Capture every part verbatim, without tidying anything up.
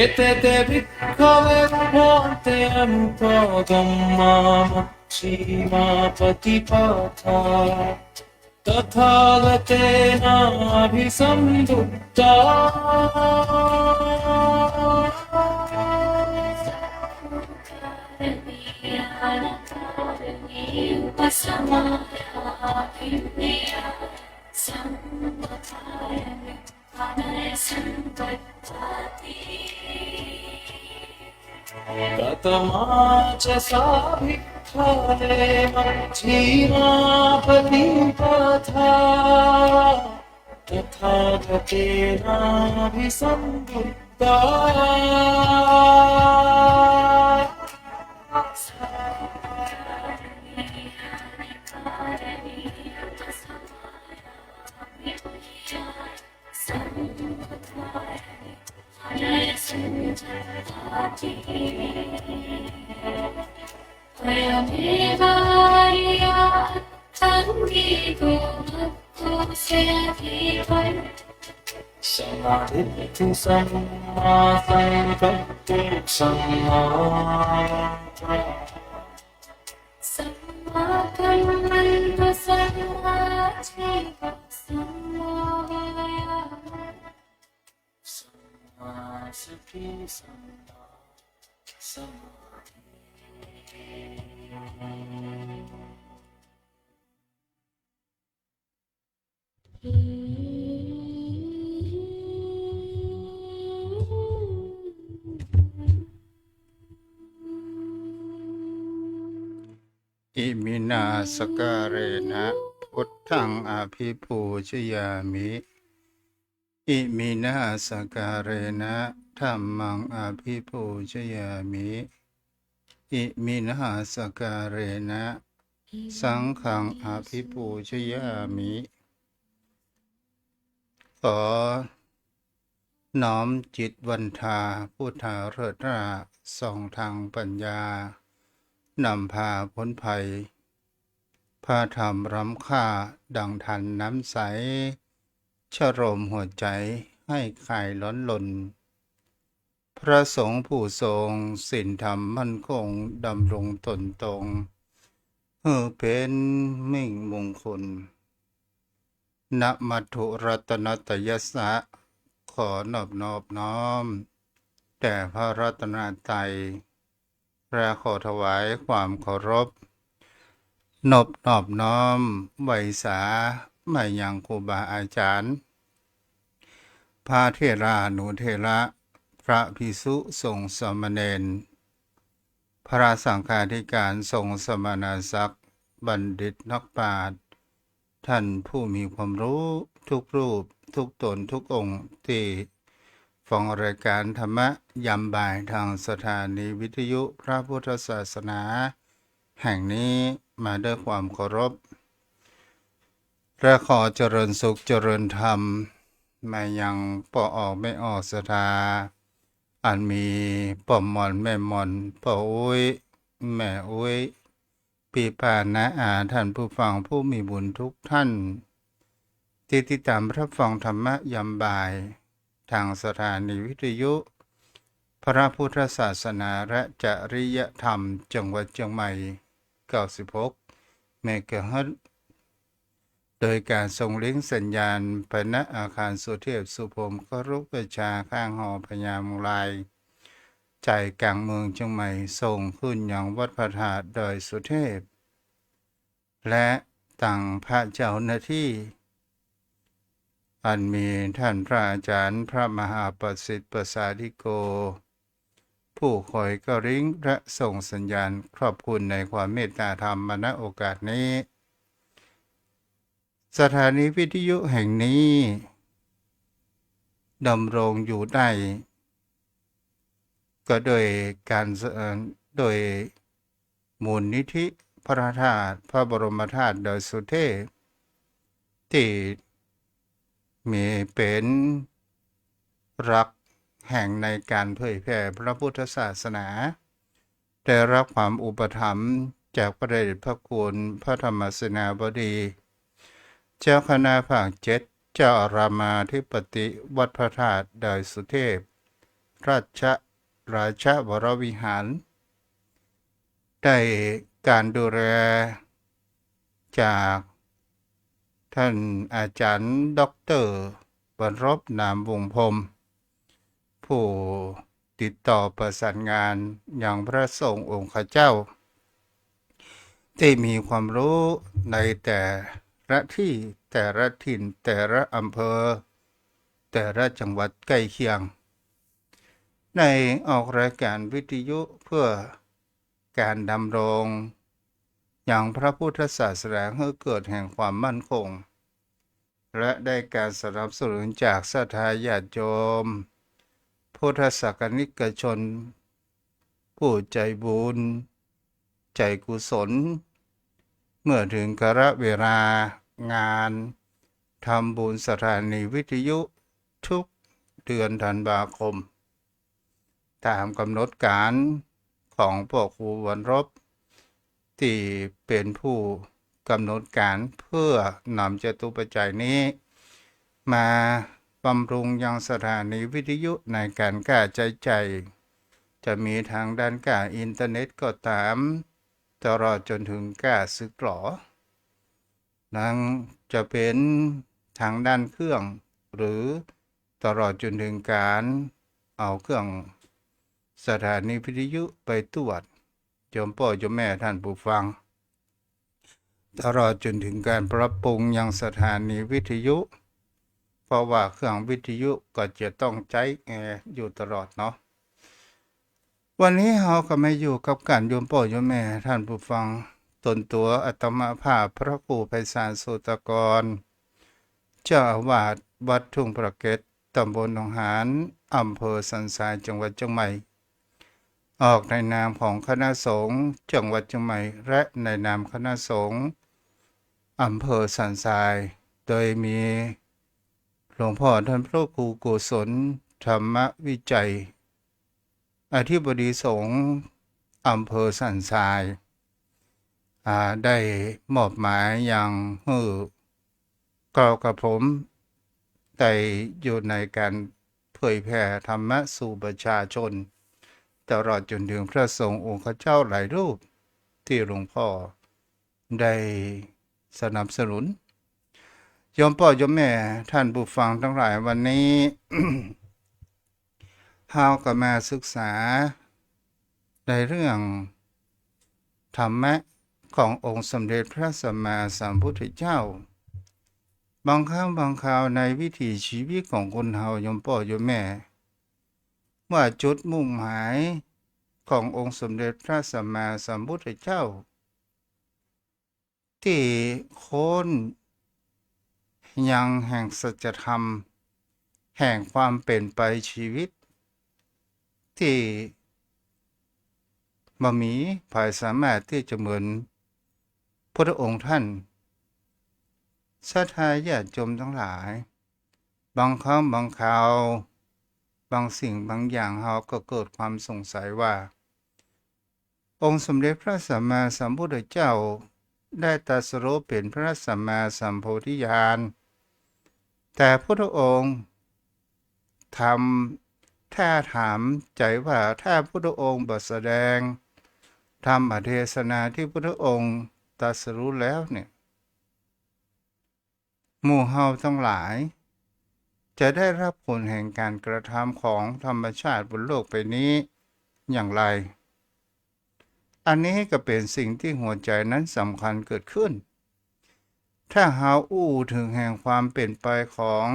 एते ते भिक्खवे उभौ अन्ते अनुपगम्या मज्झिमा पटिपदा। तथागतेनाभिसंबुद्धा। कतमा च सा भिक्खवे मज्झिमा पटिपदा। तथागतेनाभिसंबुद्धा। अयमेवार्यार्थाङ्गिको मार्गो सेयथेदं। सम्मादिट्ठि सम्मासंकप्पो सम्मा। सम्माकम्मन्तो सम्माजीवो सम्मावायामो सम्मासति सम्मासमाधि। อิมินาสการะนะ พุทธัง อภิปูจยามิ อิมินาสการะนะ ธัมมัง อภิปูจยามิ อิมินาสการะนะ สังฆัง อภิปูจยามิ ขอน้อมจิตวันทา พุทธาฤตรา ส่องทางปัญญา นำพาพ้นภัย พระธรรมล้ำค่า ดังธันน้ำใส ชโลมหัวใจ ให้คลายร้อนรน พระสงฆ์ผู้ทรงศีลธรรมมั่นคง ดำรงตนตรง หื้อเป๋นมิ่งมงคล นะมัตถุรัตนตยัสสะ ขอนอบนอบน้อม แด่พระรัตนตรัย และขอถวายความเคารพ นบนอบน้อมไหว้สา มายังครูบาอาจารย์ พระเถรานุเถระ พระภิกษุสงฆ์สามเณร พระสังฆาธิการ สงฆ์สมณศักดิ์ บัณฑิตนักปราชญ์ ท่านผู้มีความรู้ทุกรูป ทุกตน ทุกองค์ ตี้ฟังรายการธรรมะยามบ่ายทางสถานีวิทยุพระพุทธศาสนาแห่งนี้มาด้วยความเคารพ และขอเจริญสุขเจริญธรรม มายังป้อออกแม่ออกศรัทธา อันมีป้อหม่อนแม่หม่อน ป้ออุ๊ย แม่อุ๊ย ปี้ป้าน้าอา ท่านผู้ฟังผู้มีบุญทุกท่าน ตี้ติดตามรับฟังธรรมะยามบ่าย ทางสถานีวิทยุพระพุทธศาสนาและจริยธรรมจังหวัดเชียงใหม่ เก้าสิบหก เมกะเฮิรตซ์ โดยการส่งลิงก์สัญญาณไป ณ อาคารสุเทพสุพรหมครุประชา ข้างหอพญามังราย ใจกลางเมืองเชียงใหม่ ส่งขึ้นยังวัดพระธาตุดอยสุเทพ และตังพระเจ้าหน้าที่ อันมีท่านพระอาจารย์พระมหาประสิทธิ์ประสาทธิโก ผู้คอยกริ้งและส่งสัญญาณ ขอบคุณในความเมตตาธรรมมา ณ โอกาสนี้ สถานีวิทยุแห่งนี้ดำรงอยู่ได้ ก็โดยการ เอ่อ โดยมูลนิธิพระธาตุ พระบรมธาตุดอยสุเทพ ตี้มีเป๋นหลักแห่งในการเผยแผ่พระพุทธศาสนา ได้รับความอุปถัมภ์จากพระเดชพระคุณพระธรรมเสนาบดี เจ้าคณะภาคเจ็ด เจ้าอารามมาธิปติวัดพระธาตุดอยสุเทพ ราช ราชวรวิหาร ได้การดูแลจากท่านอาจารย์ด็อกเตอร์วรรณรบ นามวงศ์พรหม ผู้ติดต่อประสานงานยังพระสงฆ์องค์ข้าเจ้า ที่มีความรู้ในแต่ละที่ แต่ละถิ่น แต่ละอำเภอ แต่ละจังหวัดใกล้เคียง ได้ออกรายการวิทยุเพื่อการดำรงยังพระพุทธศาสนาหื้อเกิดแห่งความมั่นคง และได้การสนับสนุนจากศรัทธาญาติโยม พุทธศาสนิกชน ผู้ใจบุญ ใจกุศล เมื่อถึงกาลเวลางานทำบุญสถานีวิทยุทุกเดือนธันวาคม ตามกำหนดก๋านของพ่อครูวรรณรบ ตี้เป๋นผู้กำหนดก๋านเพื่อนำจตุปัจจัยนี้ มาบำรุงยังสถานีวิทยุในก๋านก้าใจ๊จ่าย จะมีตางด้านก้าอินเทอร์เน็ตก็ต๋าม ตลอดจ๋นเถิงก้าศึกหลอ นั้นจะเป๋นตางด้านเครื่อง หรือตลอดจ๋นเถิงก๋านเอาเครื่องสถานีวิทยุไปตรวจ โยมป้อโยมแม่ท่านผู้ฟัง ตลอดจ๋นเถิงก๋านปรับปรุงยังสถานีวิทยุ เพราะว่าเครื่องวิทยุก็จะต้องใจ๊แอร์อยู่ตลอดเนาะ วันนี้เฮาก็มาอยู่กับก๋านโยมป้อโยมแม่ท่านผู้ฟัง ตนตั๋วอาตมาภาพพระครูไพศาล โสตกร เจ้าอาวาสวัดทุ่งพระเกต ต๋ำบลหนองหาน อำเภอสันทราย จังหวัดเจียงใหม่ ออกในนามของคณะสงฆ์จังหวัดเจียงใหม่ และในนามคณะสงฆ์อำเภอสันทราย โดยมีหลวงพ่อท่านพระครูโกศล ธรรมวิชัย อธิบดีสงฆ์อำเภอสันทราย อ่า ได้มอบหมายยังหื้อเกล้ากระผม ได้อยู่ในก๋านเผยแผ่ธรรมะสู่ประชาชน ตลอดจ๋นเถิงพระสงฆ์องค์ข้าเจ้าหลายรูป ตี้หลวงพ่อได้สนับสนุน โยมป้อโยมแม่ท่านผู้ฟังตังหลาย วันนี้ เฮาก็มาศึกษาในเรื่องธรรมะขององค์สมเด็จพระสัมมาสัมพุทธเจ้า บางครั้งบางคราวในวิถีชีวิตของคนเฮา โยมป้อโยมแม่ ว่าจุดมุ่งหมายขององค์สมเด็จพระสัมมาสัมพุทธเจ้า ตี้ค้นยังแห่งสัจธรรม แห่งความเป๋นไปชีวิต ตี้บ่มีใผสามารถตี้จะเหมือนพุทธองค์ท่าน ศรัทธาญาติโยมตังหลาย บางครั้งบางคราว บางสิ่งบางอย่าง เฮาก็เกิดความสงสัยว่า องค์สมเด็จพระสัมมาสัมพุทธเจ้าได้ตรัสรู้เป๋นพระสัมมาสัมโพธิญาณ แต่พุทธองค์ทำ ถ้าถามใจ๋ว่า ถ้าพุทธองค์บ่แสดงธรรมเทศนาตี้พุทธองค์ตรัสรู้แล้วเนี่ย หมู่เฮาตังหลายจะได้รับผลแห่งก๋านกระทำของธรรมชาติบนโลกใบนี้อย่างไร อันนี้ก็เป๋นสิ่งตี้หัวใจ๋นั้นสำคัญเกิดขึ้น ถ้าเฮาอู้เถิงแห่งความเป๋นไปของ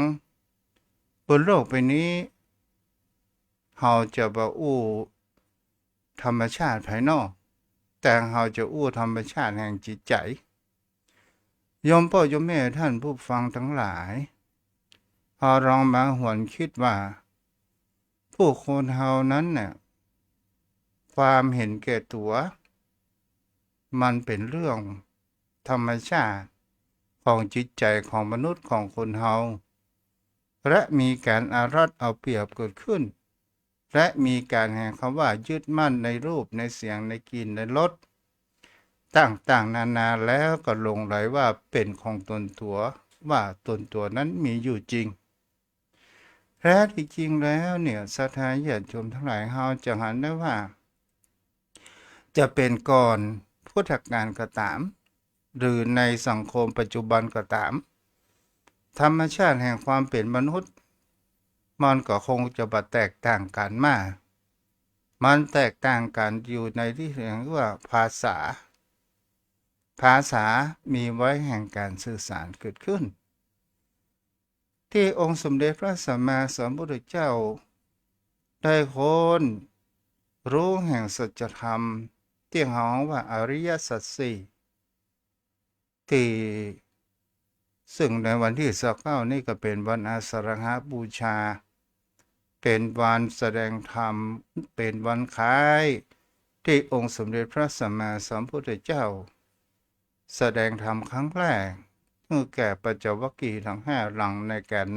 บนโลกใบนี้ เฮาจะบ่อู้ธรรมชาติภายนอก แต่เฮาจะอู้ธรรมชาติแห่งจิตใจ๋ โยมป้อโยมแม่ท่านผู้ฟังตังหลาย เฮาลองมาหวนกึ๊ดว่า ผู้คนเฮานั้นน่ะ ความเห็นแก่ตั๋ว มันเป๋นเรื่องธรรมชาติของจิตใจ๋ของมนุษย์ของคนเฮา และมีก๋านเอารัดเอาเปรียบเกิดขึ้น และมีก๋านแห่งกำว่ายึดมั่นในรูป ในเสียง ในกลิ่น ในรส ต่างๆ นานา แล้วก็หลงใหลว่าเป๋นของตนตั๋ว ว่าตนตั๋วนั้นมีอยู่จริง แท้ที่จริงแล้วเนี่ย ศรัทธาญาติโยมตังหลาย เฮาจะหันได้ว่า จะเป๋นก่อนพุทธกาลก็ต๋าม หรือในสังคมปัจจุบันก็ต๋าม ธรรมชาติแห่งความเป๋นมนุษย์ มันก็คงจะบ่แตกต่างกั๋นมาก มันแตกต่างกั๋นอยู่ในตี้เรียกว่าภาษา ภาษามีไว้แห่งก๋านสื่อสารเกิดขึ้น ตี้องค์สมเด็จพระสัมมาสัมพุทธเจ้า ได้ค้นฮู้แห่งสัจธรรม ตี้เฮาฮ้องว่าอริยสัจสี่ ตี้ ซึ่งในวันตี้ซาวเก้านี้ก็เป๋นวันอาสาฬหบูชา เป๋นวันแสดงธรรม เป๋นวันคล้ายตี้องค์สมเด็จพระสัมมาสัมพุทธเจ้า แสดงธรรมครั้งแรก หื้อแก่ปัญจวัคคีย์ตังห้า หลังในก๋าน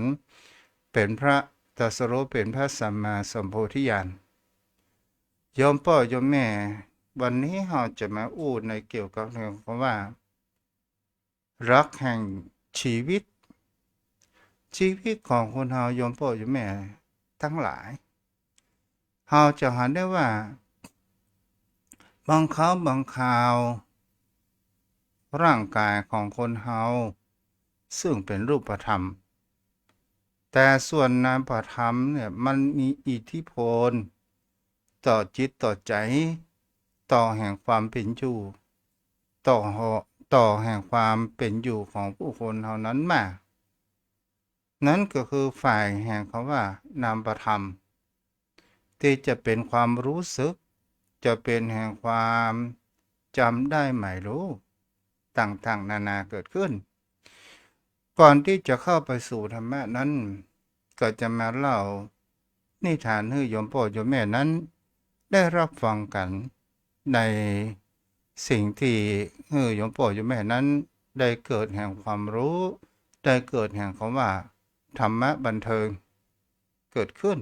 เป๋นพระตรัสรู้เป๋นพระสัมมาสัมโพธิญาณ โยมป้อโยมแม่ วันนี้เฮาจะมาอู้ในเกี่ยวกับเรื่องของว่า หลักแห่งชีวิต ชีวิตของคนเฮา โยมป้อโยมแม่ตังหลาย เฮาจะหันได้ว่า บางคราวบางคราว ร่างกายของคนเฮา ซึ่งเป๋นรูปธรรม แต่ส่วนนามธรรมเนี่ย มันมีอิทธิพล ต่อจิตต่อใจ๋ ต่อแห่งความเป๋นอยู่ ต่อหอ ต่อแห่งความเป๋นอยู่ของผู้คนเฮานั้นมาก นั้นก็คือฝ่ายแห่งคำว่านามธรรม ตี้จะเป๋นความรู้สึก จะเป๋นแห่งความจ๋ำได้หมายรู้ ต่างๆ นานาเกิดขึ้น ก่อนตี้จะเข้าไปสู่ธรรมะนั้น ก็จะมาเล่านิทานหื้อโยมป้อโยมแม่นั้นได้ฮับฟังกั๋น ในสิ่งตี้หื้อโยมป้อโยมแม่นั้นได้เกิดแห่งความรู้ ได้เกิดแห่งคำว่าธรรมะบันเทิงเกิดขึ้น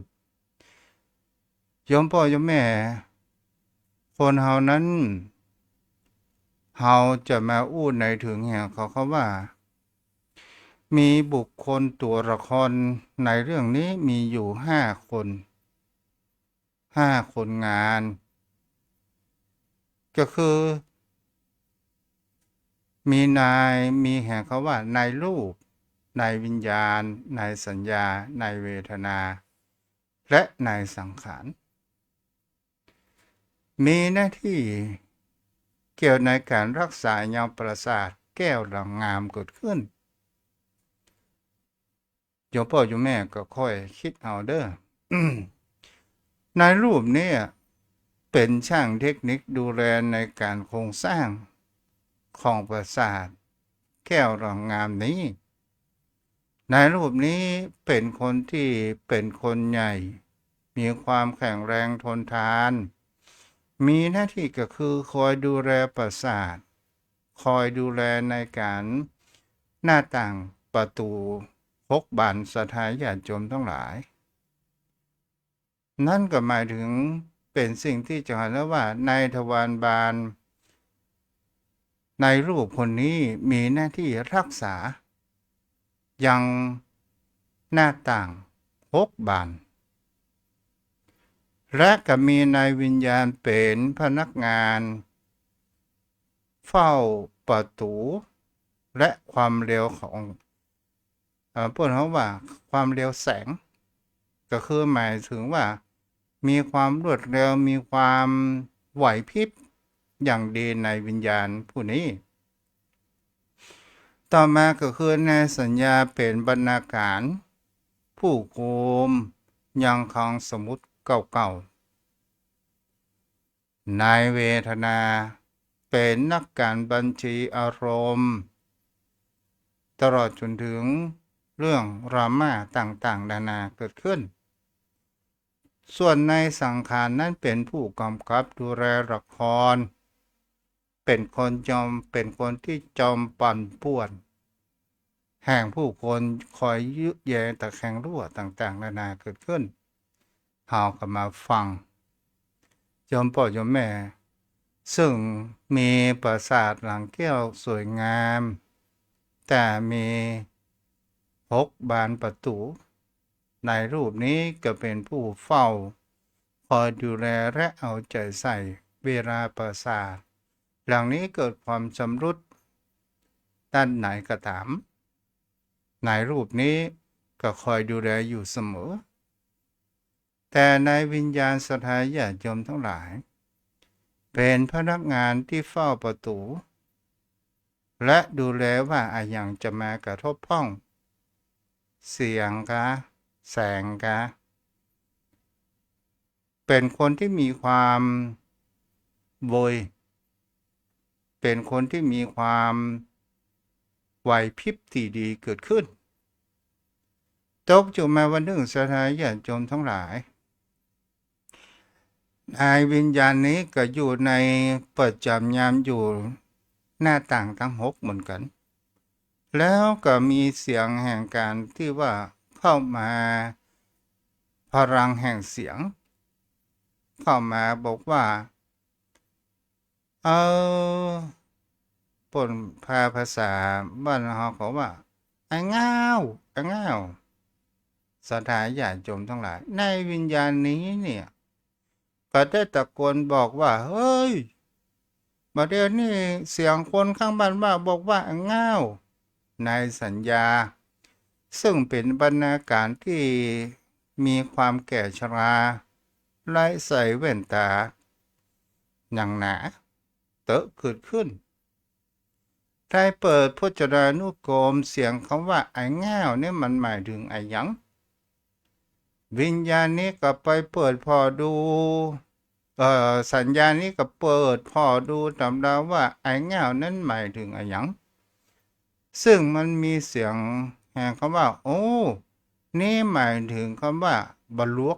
โยมป้อโยมแม่ คนเฮานั้น เฮาจะมาอู้ในเถิงแห่งเขา เขาว่า มีบุคคลตั๋วละครในเรื่องนี้มีอยู่ห้าคน ห้าคนงาน ก็คือ มีนาย มีแห่งเขาว่านายรูป นายวิญญาณ นายสัญญา นายเวทนา และนายสังขาร มีหน้าตี้เกี่ยวในก๋านฮักษายังปราสาทแก้วหลังงามเกิดขึ้น โยมป้อโยมแม่ก็ค่อยกึ๊ดเอาเน่อ นายรูปเนี่ยเป๋นจ้างเทคนิคดูแลในก๋านโครงสร้างของปราสาทแก้วหลังงามนี้ นายรูปนี้เป๋นคนตี้เป๋นคนใหญ่ มีความแข็งแรงทนทาน มีหน้าตี้ก็คือคอยดูแลปราสาท คอยดูแลในก๋านหน้าต่างประตู๋หกบาน ศรัทธาญาติโยมตังหลาย นั้นก็หมายเถิงเป๋นสิ่งตี้จะหันได้ว่า นายทวารบาล นายรูปคนนี้มีหน้าตี้ฮักษายังหน้าต่างหกบาน และก็มีนายวิญญาณเป๋นพนักงานเฝ้าประตู๋ และความเร็วของ เอ่อ เปิ้นฮ้องว่าความเร็วแสง ก็คือหมายเถิงว่ามีความรวดเร็ว มีความไหวพริบอย่างดีในวิญญาณผู้นี้ ต่อมาก็คือนายสัญญาเป๋นบรรณาการผู้กุมยังคลังสมุดเก่าๆ นายเวทนาเป๋นนักก๋านบัญชีอารมณ์ ตลอดจ๋นเถิงเรื่องดราม่าต่างๆ นานาเกิดขึ้น ส่วนนายสังขารนั้นเป๋นผู้ก๋ำกับดูแลละคร เป๋นคนจอม เป๋นคนตี้จอมปั่นป่วน แห่งผู้คนคอยเยื้อแย่งตะแคงรั่วต่างๆ นานาเกิดขึ้น เฮาก็มาฟัง โยมป้อโยมแม่ ซึ่งมีปราสาทหลังแก้วสวยงาม แต่มีหกบานประตู๋ นายรูปนี้ก็เป๋นผู้เฝ้า คอยดูแลและเอาใจ๋ใส่เวลาประสาทหลังนี้เกิดความชำรุดด้านไหนก็ต๋าม นายรูปนี้ก็คอยดูแลอยู่เสมอ แต่นายวิญญาณศรัทธาญาติโยมทั้งหลาย เป๋นพนักงานตี้เฝ้าประตู๋ และดูแลว่าอะหยังจะมากระทบข้อง เสียงกา แสงกา เป๋นคนตี้มีความไว เป๋นคนตี้มีความไหวพริบตี้ดีเกิดขึ้น ตกอยู่มาวันนึ่งศรัทธาญาติโยมทั้งหลาย นายวิญญาณนี้ก็อยู่ในประจ๋ำยามอยู่หน้าต่างตังหกเหมือนกั๋น แล้วก็มีเสียงแห่งก๋านตี้ว่าเข้ามา พลังแห่งเสียง เข้ามาบอกว่า เออ เปิ้นแปลภาษาบ้านเฮาก็ว่า ไอ้ง่าว ไอ้ง่าว ศรัทธาญาติโยมทั้งหลาย นายวิญญาณนี้เนี่ย ก็ได้ตะโกนบอกว่า เฮ้ย บ่าเดี่ยวนี้เสียงคนข้างบ้านว่า บอกว่า ไอ้ง่าว นายสัญญา ซึ่งเป๋นบรรณาการตี้มีความแก่ชรา ไร้ใส่แว่นต๋า อย่างหนา เต๊อะเกิดขึ้น ได้เปิดพจนานุกรม เสียงกำว่า ไอ้ง่าว นี่มันหมายเถิงอะหยัง วิญญาณนี้ก็ไปเปิดผ่อดู เอ่อ สัญญานี้ก็เปิดผ่อดูต๋ำราว่า ไอ้ง่าวนั้นหมายเถิงอะหยัง ซึ่งมันมีเสียงแห่งกำว่า โอ้ นี่หมายเถิงกำว่า บ่าหลวก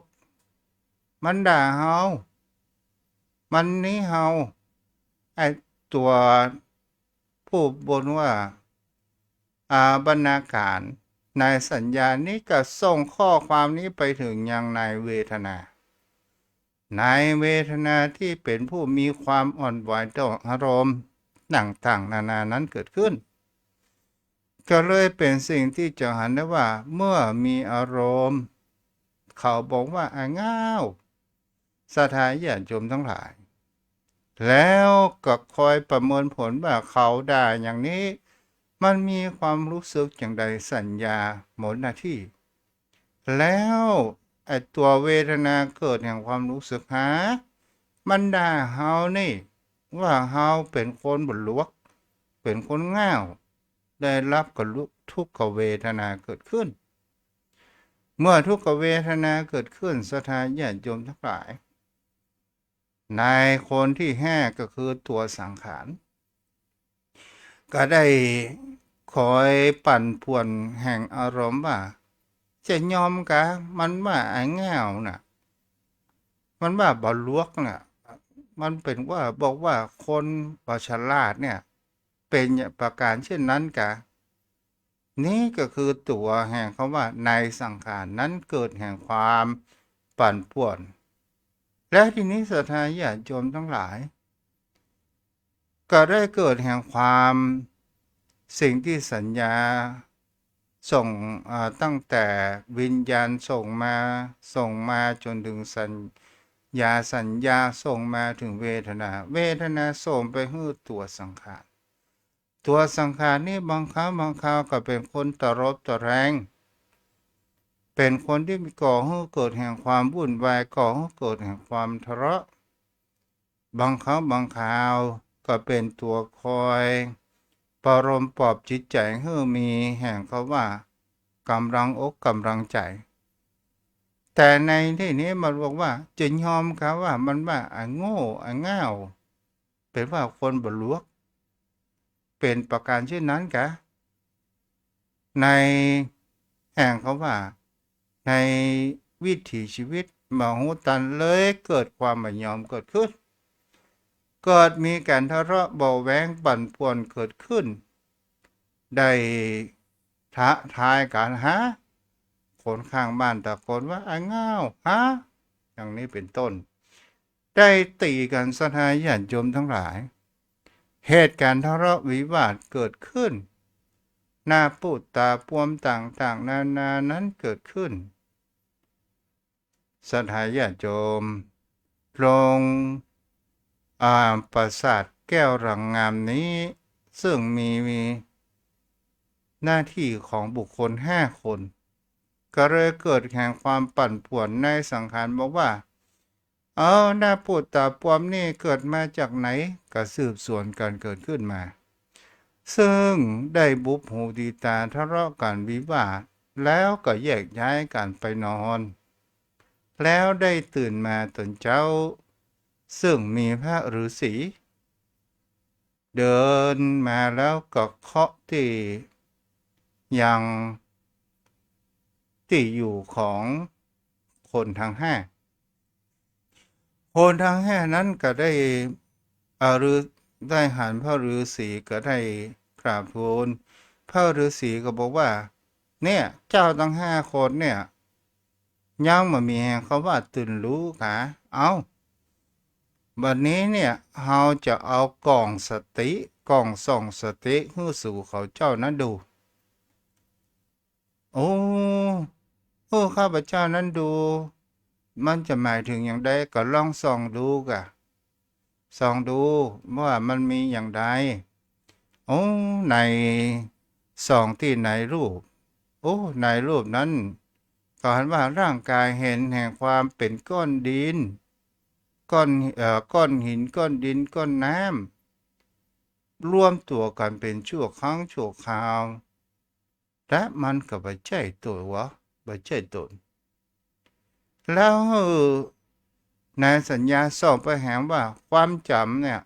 มันด่าเฮา มันนี้เฮา ไอ้ตั๋วผู้บ่นว่า อ่า บรรณาการ นายสัญญานี้ก็ส่งข้อความนี้ไปเถิงยังนายเวทนา นายเวทนาตี้เป๋นผู้มีความอ่อนไหวต่ออารมณ์ต่างๆ นานานั้นเกิดขึ้น ก็เลยเป๋นสิ่งตี้จะหันได้ว่า เมื่อมีอารมณ์ เขาบอกว่า ไอ้ง่าว ศรัทธาญาติโยมทั้งหลาย แล้วก็คอยประเมินผลว่าเขาด่าอย่างนี้ มันมีความรู้สึกอย่างใด สัญญาหมดหน้าตี้ แล้วไอ้ตั๋วเวทนาเกิดแห่งความรู้สึกหา มันด่าเฮานี่ ว่าเฮาเป๋นคนบ่าหลวก เป๋นคนง่าว ได้ฮับกับทุกขเวทนาเกิดขึ้น เมื่อทุกขเวทนาเกิดขึ้น ศรัทธาญาติโยมทั้งหลาย นายคนตี้แห้าก็คือตั๋วสังขาร ก็ได้คอยปั่นป่วนแห่งอารมณ์ว่า จะยอมกา มันว่าไอ้ง่าวน่ะ มันว่าบ่าหลวกน่ะ มันเป๋นว่า บอกว่าคนบ่าฉลาดเนี่ย เป๋นประการเช่นนั้นกา นี้ก็คือตั๋วแห่งกำว่า นายสังขารนั้นเกิดแห่งความปั่นป่วน และทีนี้ศรัทธาญาติโยมทั้งหลาย ก็ได้เกิดแห่งความ สิ่งตี้สัญญาส่ง อ่า ตั้งแต่วิญญาณส่งมา ส่งมาจ๋นเถิงสัญญา สัญญาส่งมาเถิงเวทนา เวทนาส่งไปหื้อตั๋วสังขาร ตั๋วสังขารนี้บางครั้งบางคราวก็เป๋นคนตะรบตะแรง เป๋นคนตี้ก่อหื้อเกิดแห่งความวุ่นวาย ก่อหื้อเกิดแห่งความทะเลาะ บางครั้งบางคราวก็เป๋นตั๋วคอยประโลมปลอบจิตใจ๋หื้อมีแห่งกำว่า ก๋ำลังอกก๋ำลังใจ๋ แต่ในตี้นี้มันบอกว่า จะยอมกาว่ามันว่าไอ้โง่ ไอ้ง่าว เป๋นว่าคนบ่าหลวก เป๋นประการเช่นนั้นกา ในแห่งกำว่า ในวิถีชีวิตบ่าฮู้ตัน เลยเกิดความบ่ายอมเกิดขึ้น เกิดมีก๋านทะเลาะเบาะแว้งปั่นป่วนเกิดขึ้น ได้ท้าทายกั๋นหา คนข้างบ้านตะโกนว่า ไอ้ง่าว หา อย่างนี้เป๋นต้น ได้ตี๋กั๋น ศรัทธาญาติโยมทั้งหลาย เหตุก๋ารณ์ทะเลาะวิวาทเกิดขึ้น หน้าปูดต๋าปวมต่างๆ นานานั้นเกิดขึ้น ศรัทธาญาติโยม โรง อ่า ปราสาทแก้วหลังงามนี้ ซึ่งมี มีหน้าที่ของบุคคลห้าคน ก็เลยเกิดแห่งความปั่นป่วนในสังขาร บอกว่า เอา หน้าปูดต๋าปลอมนี่เกิดมาจากไหน ก็สืบสวนกั๋นเกิดขึ้นมา ซึ่งได้บุบหูตีต๋า ทะเลาะกั๋นวิวาท แล้วก็แยกย้ายกั๋นไปนอน แล้วได้ตื่นมาต๋อนเจ๊า ซึ่งมีพระฤๅษี เดินมาแล้วก็เคาะตี้ยังตี้อยู่ของคนตังห้า คนตังห้านั้นก็ได้ อ่า ฤๅ- ได้หันพระฤๅษีก็ได้กราบทูล พระฤๅษีก็บอกว่า เนี่ย เจ้าตังห้าคนเนี่ย ยังบ่มีแหงคำว่าตื่นรู้กา เอ้า บัดนี้เนี่ย เฮาจะเอากล่องสติ กล่องส่องสติหื้อสูเขาเจ้านั้นดู โอ้ หื้อข้าพเจ้านั้นดู มันจะหมายถึงอย่างใด ก็ลองส่องดูกา ส่องดูว่ามันมีอย่างใด โอ้ ใน ส่องตี้ในรูป โอ้ ในรูปนั้น ก็หันว่าร่างกายเห็นแห่งความเป๋นก้อนดิน ก้อน เอ่อ ก้อนหิน ก้อนดิน ก้อนน้ำ รวมตั๋วกั๋นเป๋นชั่วครั้งชั่วคราว และมันก็บ่ใจ้ตั๋ว บ่ใจ้ต๋น แล้วหื้อนายสัญญาส่องไปแหงว่าความจ๋ำเนี่ย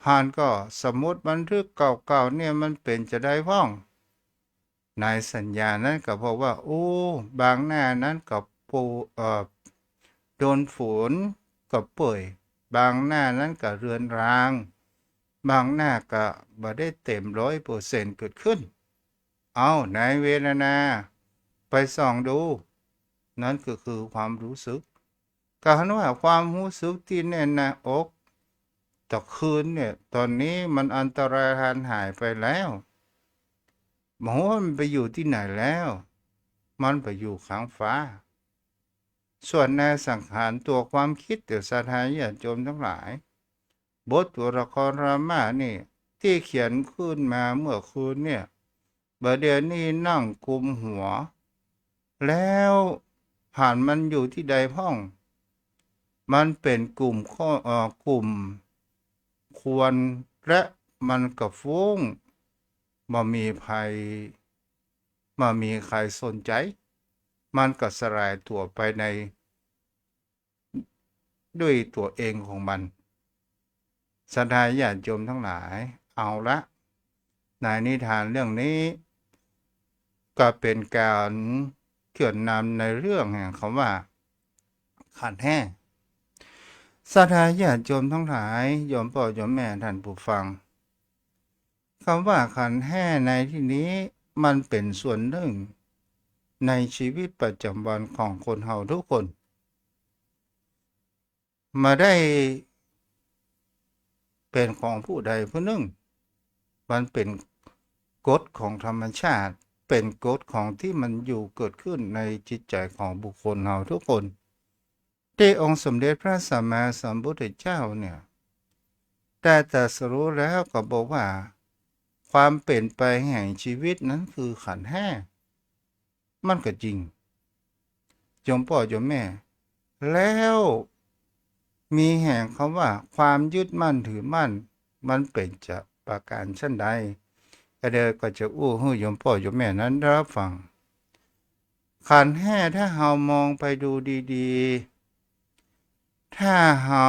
หันก็สมุดบันทึกเก่าๆ เนี่ยมันเป๋นจาใดพ่อง นายสัญญานั้นก็บอกว่า โอ้ บางหน้านั้นก็ปู เอ่อ โดนฝนก็เปื่อย บางหน้านั้นก็เรือนราง บางหน้าก็บ่ได้เต๋มร้อยเปอร์เซ็นต์เกิดขึ้น เอา นายเวทนา ไปส่องดู นั้นก็คือความรู้สึก ก็หันว่าความรู้สึกตี้แน่นหน้าอก ตะคืนเนี่ย ต๋อนนี้มันอันตรธานหายไปแล้ว บ่ฮู้ว่ามันไปอยู่ตี้ไหนแล้ว มันไปอยู่ข้างฟ้า ส่วนในสังขารตั๋วความกึ๊ด เดี๋ยวศรัทธาญาติโยมตังหลาย บทตั๋วละครดราม่านี่ ตี้เขียนขึ้นมาเมื่อคืนเนี่ย บ่าเดี่ยวนี้นั่งกุมหัว แล้วหันมันอยู่ตี้ใดพ่อง มันเป๋นกลุ่มข้อ เอ่อ กลุ่มควัน และมันก็ฟุ้ง บ่มีใผ บ่มีใผสนใจ๋ มันก็สลายตั๋วไปใน ด้วยตั๋วเองของมัน ศรัทธาญาติโยมตังหลาย เอาละ ในนิทานเรื่องนี้ ก็เป๋นก๋านเกริ่นนำในเรื่องแห่งคำว่า ขันธ์ห้า ศรัทธาญาติโยมตังหลาย โยมป้อโยมแม่ท่านผู้ฟัง คำว่าขันธ์ห้าในตี้นี้ มันเป๋นส่วนนึ่งในจีวิตประจ๋ำวันของคนเฮากู้คน บ่ได้เป๋นของผู้ใดผู้นึ่ง มันเป๋นกฎของธรรมชาติ เป๋นกฎของตี้มันอยู่เกิดขึ้นในจิตใจ๋ของบุคคลเฮากู้คน ตี้องค์สมเด็จพระสัมมาสัมพุทธเจ้าเนี่ย ได้ตรัสรู้แล้วก็บอกว่า ความเป๋นไปแห่งจีวิตนั้นคือขันธ์ห้า มันก็จริง โยมป้อโยมแม่ แล้วมีแห่งคำว่าความยึดมั่นถือมั่น มันเป๋นจะประก๋านฉันใด ก็เดี๋ยวก็จะอู้หื้อโยมป้อโยมแม่นั้นได้ฟัง ขันธ์ห้าถ้าเฮามองไปดูดีๆ ถ้าเฮา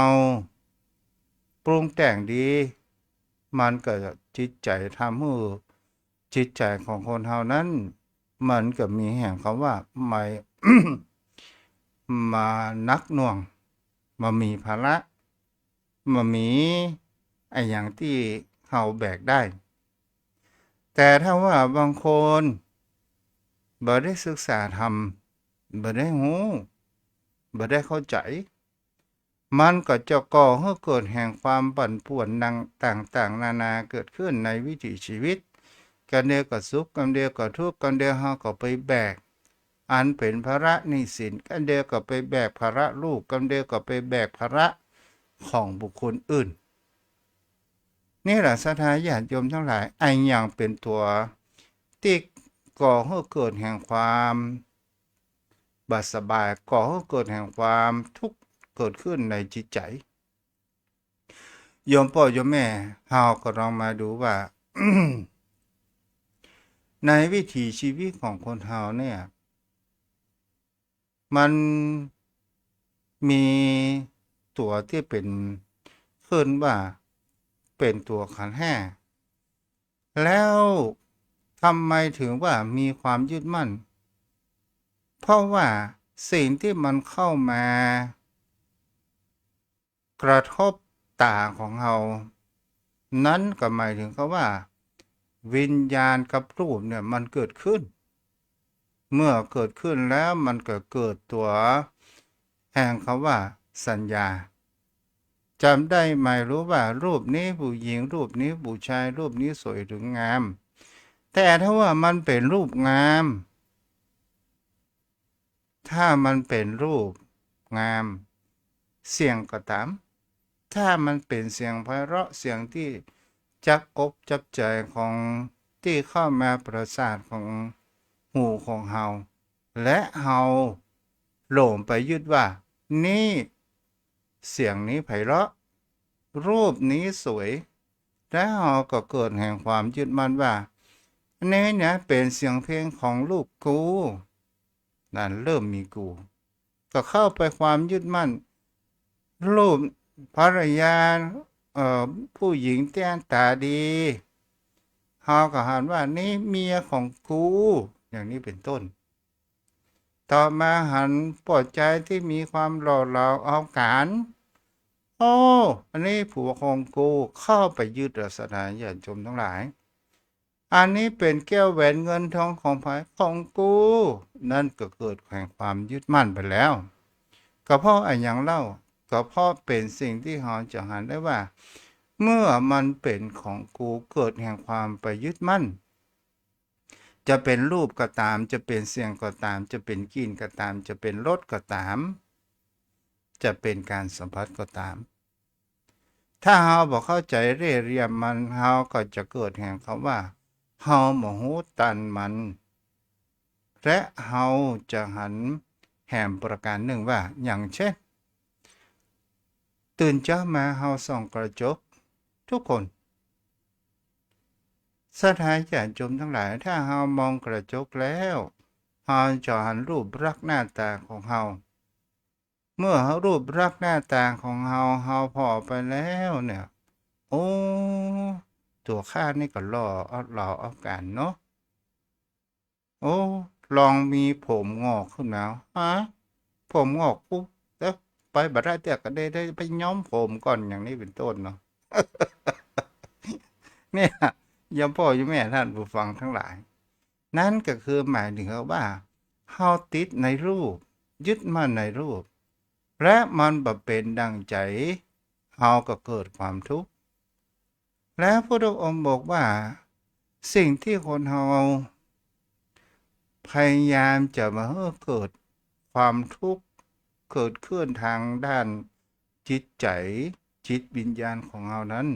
ปรุงแต่งดี มันก็จิตใจ๋ทำหื้อจิตใจ๋ของคนเฮานั้น มันก็มีแห่งคำว่าไม่ มาหนักหน่วง บ่มีภาระ บ่มีอะหยังตี้เฮาแบกได้ แต่ถ้าว่าบางคนบ่ได้ศึกษาธรรม บ่ได้ฮู้ บ่ได้เข้าใจ๋ มันก็จะก่อหื้อเกิดแห่งความปั่นป่วนต่างๆ นานาเกิดขึ้นในวิถีชีวิต กำเดียวก็สุข กำเดียวก็ทุกข์ กำเดียวเฮาก็ไปแบก อันเป๋นภาระหนี้สิน กำเดียวก็ไปแบกภาระลูก กำเดียวก็ไปแบกภาระของบุคคลอื่น นี่แหละศรัทธาญาติโยมตังหลาย อะหยังเป๋นตั๋วตี้ก่อหื้อเกิดแห่งความบ่สบาย ก่อหื้อเกิดแห่งความทุกข์เกิดขึ้นในจิตใจ๋ โยมป้อโยมแม่ เฮาก็ลองมาดูว่า ในวิถีชีวิตของคนเฮาเนี่ย มันมีตั๋วตี้เป๋น เปิ้นว่าเป๋นตั๋วขันธ์ห้า แล้วทำไมถึงว่ามีความยึดมั่น เพราะว่าสิ่งตี้มันเข้ามา กระทบต๋าของเฮา นั้นก็หมายถึงกำว่า วิญญาณกับรูปเนี่ยมันเกิดขึ้น เมื่อเกิดขึ้นแล้วมันก็เกิดตั๋วแห่งกำว่าสัญญา จ๋ำได้หมายรู้ว่ารูปนี้ผู้หญิง รูปนี้ผู้ชาย รูปนี้สวยหรืองาม แต่ถ้าว่ามันเป๋นรูปงาม ถ้ามันเป๋นรูปงาม เสียงก็ต๋าม ถ้ามันเป๋นเสียงไพเราะ เสียงตี้จับอกจับใจ๋ของตี้เข้ามาประสาทของหูของเฮา และเฮาหลงไปยึดว่า นี่ เสียงนี้ไพเราะ รูปนี้สวย แล้วเฮาก็เกิดแห่งความยึดมั่นว่า อันนี้เนี่ยเป๋นเสียงเพลงของลูกกู นั้นเริ่มมีกู ก็เข้าไปความยึดมั่น รูปภรรยา เอ่อ ผู้หญิงตี้ต๋าดี เฮาก็หันว่า นี่เมียของกู อย่างนี้เป๋นต้น ต่อมาหันป้อจายตี้มีความหล่อเหลาเอาก๋าน โอ้ อันนี้ผัวของกู เข้าไปยึด ศรัทธาญาติโยมตังหลาย อันนี้เป๋นแก้วแหวนเงินทองของใผ ของกู นั้นก็เกิดแห่งความยึดมั่นไปแล้ว ก็เพราะอะหยังเล่า ก็เพราะเป๋นสิ่งตี้เฮาจะหันได้ว่า เมื่อมันเป๋นของกู เกิดแห่งความไปยึดมั่น จะเป๋นรูปก็ต๋าม จะเป๋นเสียงก็ต๋าม จะเป๋นกลิ่นก็ต๋าม จะเป๋นรสก็ต๋าม จะเป๋นก๋านสัมผัสก็ต๋าม ถ้าเฮาบ่เข้าใจ๋เล่ห์เหลี่ยมมัน เฮาก็จะเกิดแห่งกำว่า เฮาบ่ฮู้ตันมัน และเฮาจะหันแหมประก๋านนึ่งว่า อย่างเช่น ตื่นเจ๊ามาเฮาส่องกระจก ทุกคน ศรัทธาญาติโยมตังหลาย ถ้าเฮามองกระจกแล้ว เฮาจะหันรูปลักษณ์หน้าต๋าของเฮา เมื่อรูปลักษณ์หน้าต๋าของเฮา เฮาผ่อไปแล้วเนี่ย โอ้ ตั๋วข้านี่ก็หล่อ หล่อเอาก๋านเนาะ โอ้ ลองมีผมหงอกขึ้นมา ฮะ ผมหงอกปุ๊บ แล้วไปบ่ได้เตื้อ ก็ได้ ได้ไปย้อมผมก่อน อย่างนี้เป๋นต้นเนาะ เนี่ย โยมป้อโยมแม่ท่านผู้ฟังตังหลาย นั้นก็คือหมายถึงว่า เฮาติดในรูป ยึดมั่นในรูป และมันบ่เป๋นดั่งใจ๋ เฮาก็เกิดความทุกข์ และพระพุทธองค์บอกว่า สิ่งตี้คนเฮาพยายามจะบ่หื้อเกิดความทุกข์เกิดขึ้นตางด้านจิตใจ๋ จิตวิญญาณของเฮานั้น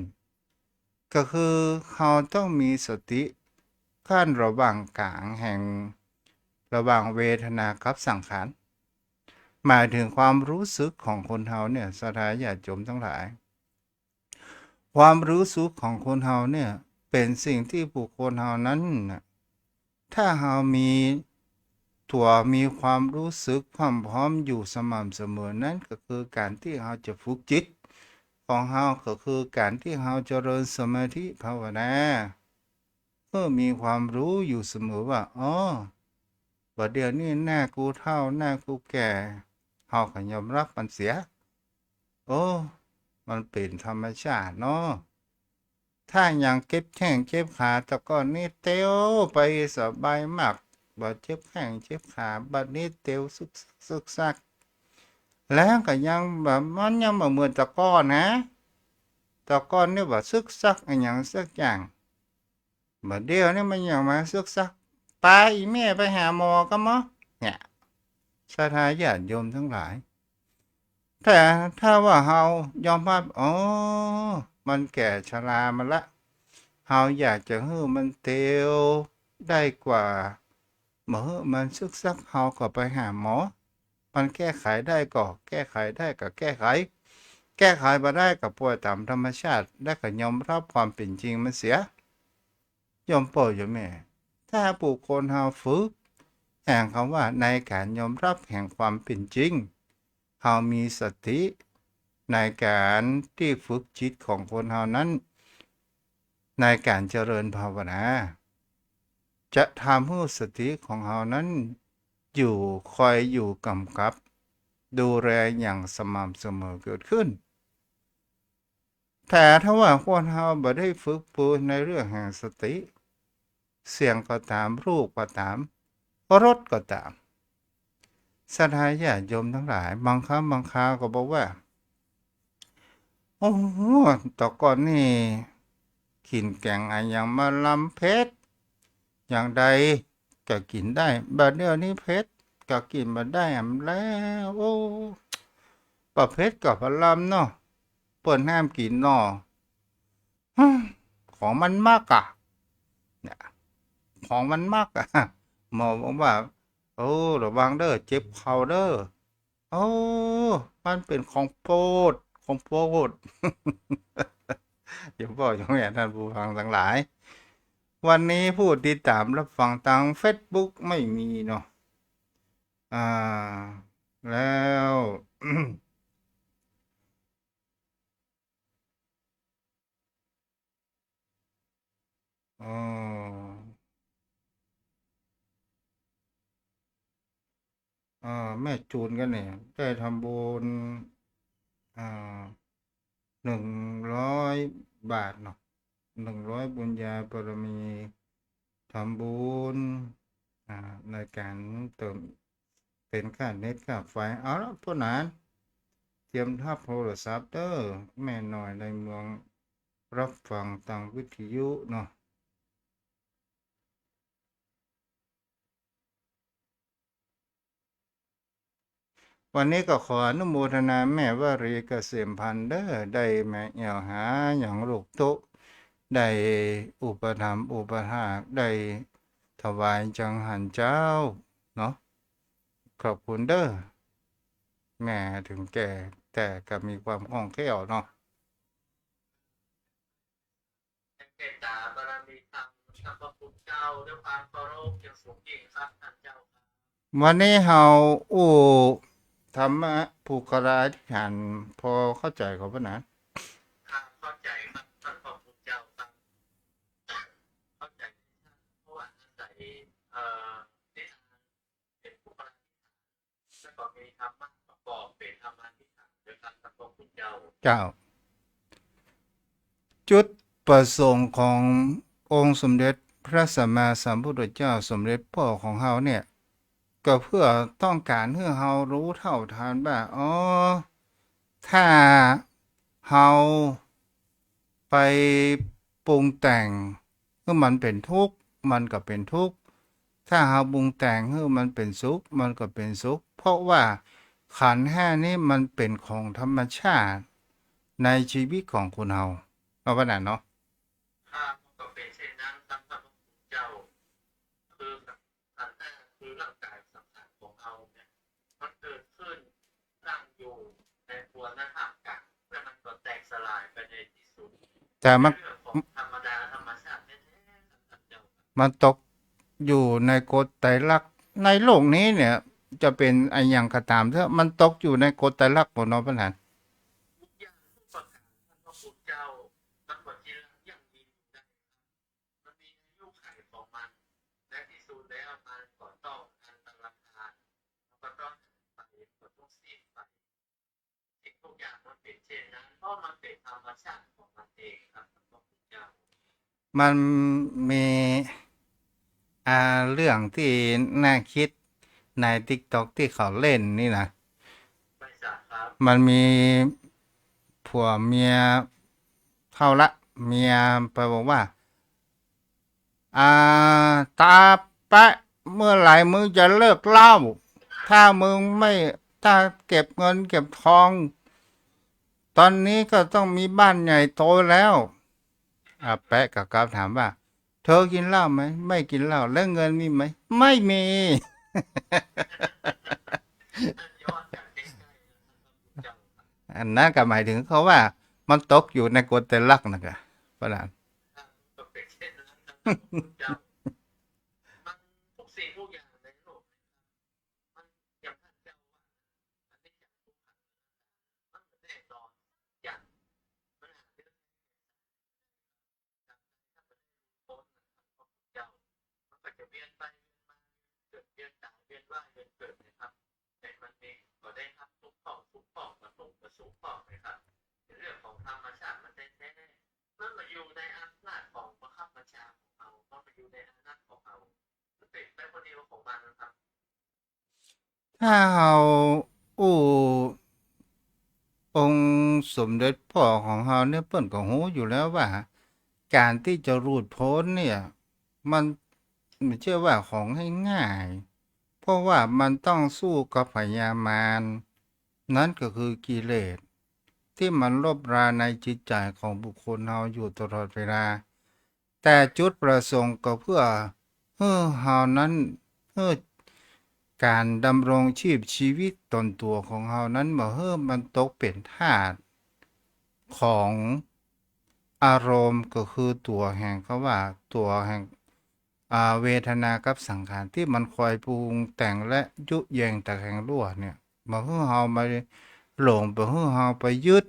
ก็คือเฮาต้องมีสติขั้นระหว่างก๋างแห่ง ระหว่างเวทนากับสังขาร หมายถึงความรู้สึกของคนเฮาเนี่ย ศรัทธาญาติโยมตังหลาย ความรู้สึกของคนเฮาเนี่ย เป๋นสิ่งตี้บุคคลเฮานั้นน่ะ ถ้าเฮามีตั๋ว มีความรู้สึกพร่อมพร้อมอยู่สม่ำเสมอ นั้นก็คือก๋านตี้เฮาจะฝึกจิตของเฮา ก็คือก๋านตี้เฮาเจริญสมาธิภาวนา เพื่อมีความรู้อยู่เสมอว่า อ้อ บ่าเดี่ยวนี้หน้ากูเฒ่า หน้ากูแก่ เฮาก็ยอมฮับมันเสีย โอ้ มันเป๋นธรรมชาติเนาะ ถ้ายังเจ็บแข้งเจ็บขา แต่ก่อนนี้เตียวไปสบายมาก บ่เจ็บแข้งเจ็บขา บัดนี้เตียวซุกซักซุกซัก แล้วก็ยังแบบ มันยังบ่เหมือนแต่ก่อนนะ แต่ก่อนนี่บ่ซุกซักอะหยังสักอย่าง บ่าเดี่ยวนี้มันยังมาซุกซัก ปาอี่แม่ไปหาหมอก่อเนาะ เนี่ย ศรัทธาญาติโยมตังหลาย แต่ถ้าว่าเฮายอมฮับ อ๋อ มันแก่ชรามาละ เฮาอยากจะหื้อมันเตียวได้กว่า บ่หื้อมันสุกสัก เฮาก็ไปหาหมอ มันแก้ไขได้ก็แก้ไขได้ก็แก้ไข แก้ไขบ่ได้ก็ป่วยต๋ามธรรมชาติ และก็ยอมฮับความเป๋นจริงมันเสีย โยมป้อโยมแม่ ถ้าบุคคลเฮาฝึก แห่งกำว่าในก๋านยอมฮับแห่งความเป๋นจริง เฮามีสติในก๋านตี้ฝึกจิตของคนเฮานั้น ในก๋านเจริญภาวนา จะทำหื้อสติของเฮานั้นอยู่ คอยอยู่ก๋ำกับ ดูแลอย่างสม่ำเสมอเกิดขึ้น แต่ถ้าว่าคนเฮาบ่ได้ฝึกฝนในเรื่องแห่งสติ เสียงก็ต๋าม รูปก็ต๋าม รสก็ต๋าม ศรัทธาญาติโยมตังหลาย บางครั้งบางคราวก็บอกว่า โอ้โห แต่ก่อนนี่ กิ๋นแก๋งอะหยังมาลำเผ็ด อย่างใดก็กิ๋นได้ บัดเดี๋ยวนี้เผ็ดก็กิ๋นบ่ได้แอมแล้ว โอ้ บ่เผ็ดก็บ่ลำเนาะ เปิ้นห้ามกิ๋นเนาะ ของมันมักอะ เนี่ย ของมันมักอะ หมอบอกว่า โอ้ ระวังเด้อ เจ็บเข่าเด้อ โอ้ มันเป๋นของโปรด ของโปรด โยมป้อโยมแม่ท่านผู้ฟังตังหลาย วันนี้ผู้ติดต๋ามฮับฟังตางเฟซบุ๊กไม่มีเนาะ อ่า แล้ว อ๋อ อ่า แม่จูนก็เนี่ย ได้ทำบุญ อ่า หนึ่งร้อยบาทเนาะ หนึ่งร้อยบุญญาบารมี ทำบุญ อ่า ในก๋านเติม เป๋นค่าเน็ตค่าไฟ เอาละ ป้อหนาน เตรียมฮับโทรศัพท์เด้อ แม่น้อยในเมือง ฮับฟังตางวิทยุเนาะ วันนี้ก็ขออนุโมทนาแม่วลีเกษมพันธุ์เด้อ ได้แม่แอ่วหาหยังลูกตุ๊ ได้อุปถัมภ์อุปถาก ได้ถวายจังหันเจ้าเนาะ ขอบคุณเด้อ แม่เถิงแก่ แต่ก็มีความคล่องแคล่วเนาะ เมตตาบารมีธรรม ท่านพระคุณเจ้า ด้วยความเคารพอย่างสูงยิ่งครับ ท่านเจ้าครับ วันนี้เฮาอู้ธรรมะปุคคลาธิฐาน พอเข้าใจ๋ก่อป้อหนาน ครับ เข้าใจ๋ครับ ท่านพระคุณเจ้าครับ เข้าใจ๋ เพราะว่าอาศัย เอ่อ นิทาน เป๋นปุคคลาธิฐาน แล้วก็มีธรรมะประกอบเป๋นธรรมาธิฐานด้วยกันครับ พระคุณเจ้า เจ้า จุดประสงค์ขององค์สมเด็จพระสัมมาสัมพุทธเจ้าสมเด็จป้อของเฮาเนี่ย ก็เพื่อต้องก๋านหื้อเฮาฮู้เท่าทันว่า อ๋อ ถ้าเฮาไปปรุงแต่งหื้อมันเป๋นทุกข์ มันก็เป๋นทุกข์ ถ้าเฮาปรุงแต่งหื้อมันเป๋นสุข มันก็เป๋นสุข เพราะว่าขันธ์ห้านี้มันเป๋นของธรรมชาติในชีวิตของคนเฮา เอาว่านั้นเนาะ ถ้ามันก็เป๋นเช่นนั้นครับ ท่านพระคุณเจ้า คือขันธ์ห้า คือร่างกายสังขารของเฮาเนี่ย มันเกิดขึ้นตั้งอยู่ในภวรณะท่ามกลาง แล้วมันก็แตกสลายไปในที่สุด แต่มัน เรื่องของธรรมดาธรรมชาติแท้ๆ ครับท่านเจ้า มันตกอยู่ในกฎไตรลักษณ์ ในโลกนี้เนี่ย จะเป๋นอะหยังก็ต๋ามเต๊อะ มันตกอยู่ในกฎไตรลักษณ์หมดเนาะป้อหนาน ทุกอย่างทุกประการ ท่านพระคุณเจ้า มันก็จีรังยั่งยืนอยู่ได้ มันมีอายุขัยของมัน และที่สุดแล้วมันก็ต้องอันตรธาน มันก็ต้องหายไป มันก็ต้องสิ้นไป สิ่งทุกอย่างมันเป๋นเช่นนั้น เพราะมันเป๋นธรรมชาติของมันเองครับ ท่านพระคุณเจ้า มันมี อ่า เรื่องตี้น่าคิดในติ๊กต็อกตี้เขาเล่นนี่นะ ไม่ทราบครับ มันมีผัวเมียเฒ่าละ เมียไปบอกว่า อ่า ต๋าแป๊ะ เมื่อไหร่มึงจะเลิกเหล้า ถ้ามึงไม่ ถ้าเก็บเงินเก็บทอง ตอนนี้ก็ต้องมีบ้านใหญ่โตแล้ว อาแปะก็กลับถามว่า เธอกินเหล้าไหม ไม่กินเหล้า แล้วเงินมีไหม ไม่มี อันนั้นก็หมายถึงเขาว่ามันตกอยู่ในกฎไตรลักษณ์นะกะ ป้อหลาน เจ้า มันก็จะเวียนไปเวียนมา เวียนเกิด เวียนต๋าย เวียนว่าย เวียนเกิดนะครับ แต่มันมี ก็ได้ฮับทุกข์พร่อง สุขพร่อง บ่ทุกข์ บ่สุขพร่องนะครับ เป็นเรื่องของธรรมชาติมันแท้ๆ มันบ่อยู่ในอำนาจของบังคับบัญชาของเฮา มันบ่อยู่ในอำนาจของเฮา มันเป๋นไปคนเดียวของมันนะครับ ถ้าเฮาอู้ องค์สมเด็จป้อของเฮาเนี่ย เปิ้นก็ฮู้อยู่แล้วว่า ก๋านตี้จะหลุดป๊นเนี่ย มันบ่ใจ้ว่าของง่ายๆ เพราะว่ามันต้องสู้กับพญามาร นั้นก็คือกิเลส ตี้มันรบราในจิตใจ๋ของบุคคลเฮาอยู่ตลอดเวลา แต่จุดประสงค์ก็เปื้อหื้อเฮานั้น หื้อก๋านดำรงชีพชีวิตต๋นตั๋วของเฮานั้น บ่หื้อมันตกเป๋นทาสของอารมณ์ ก็คือตั๋วแห่ง เขาว่าตั๋วแห่ง อ่า เวทนากับสังขาร ตี้มันคอยปรุงแต่งและยุแยงตะแคงรั้วเนี่ย บ่หื้อเฮามาหลง บ่หื้อเฮาไปยึด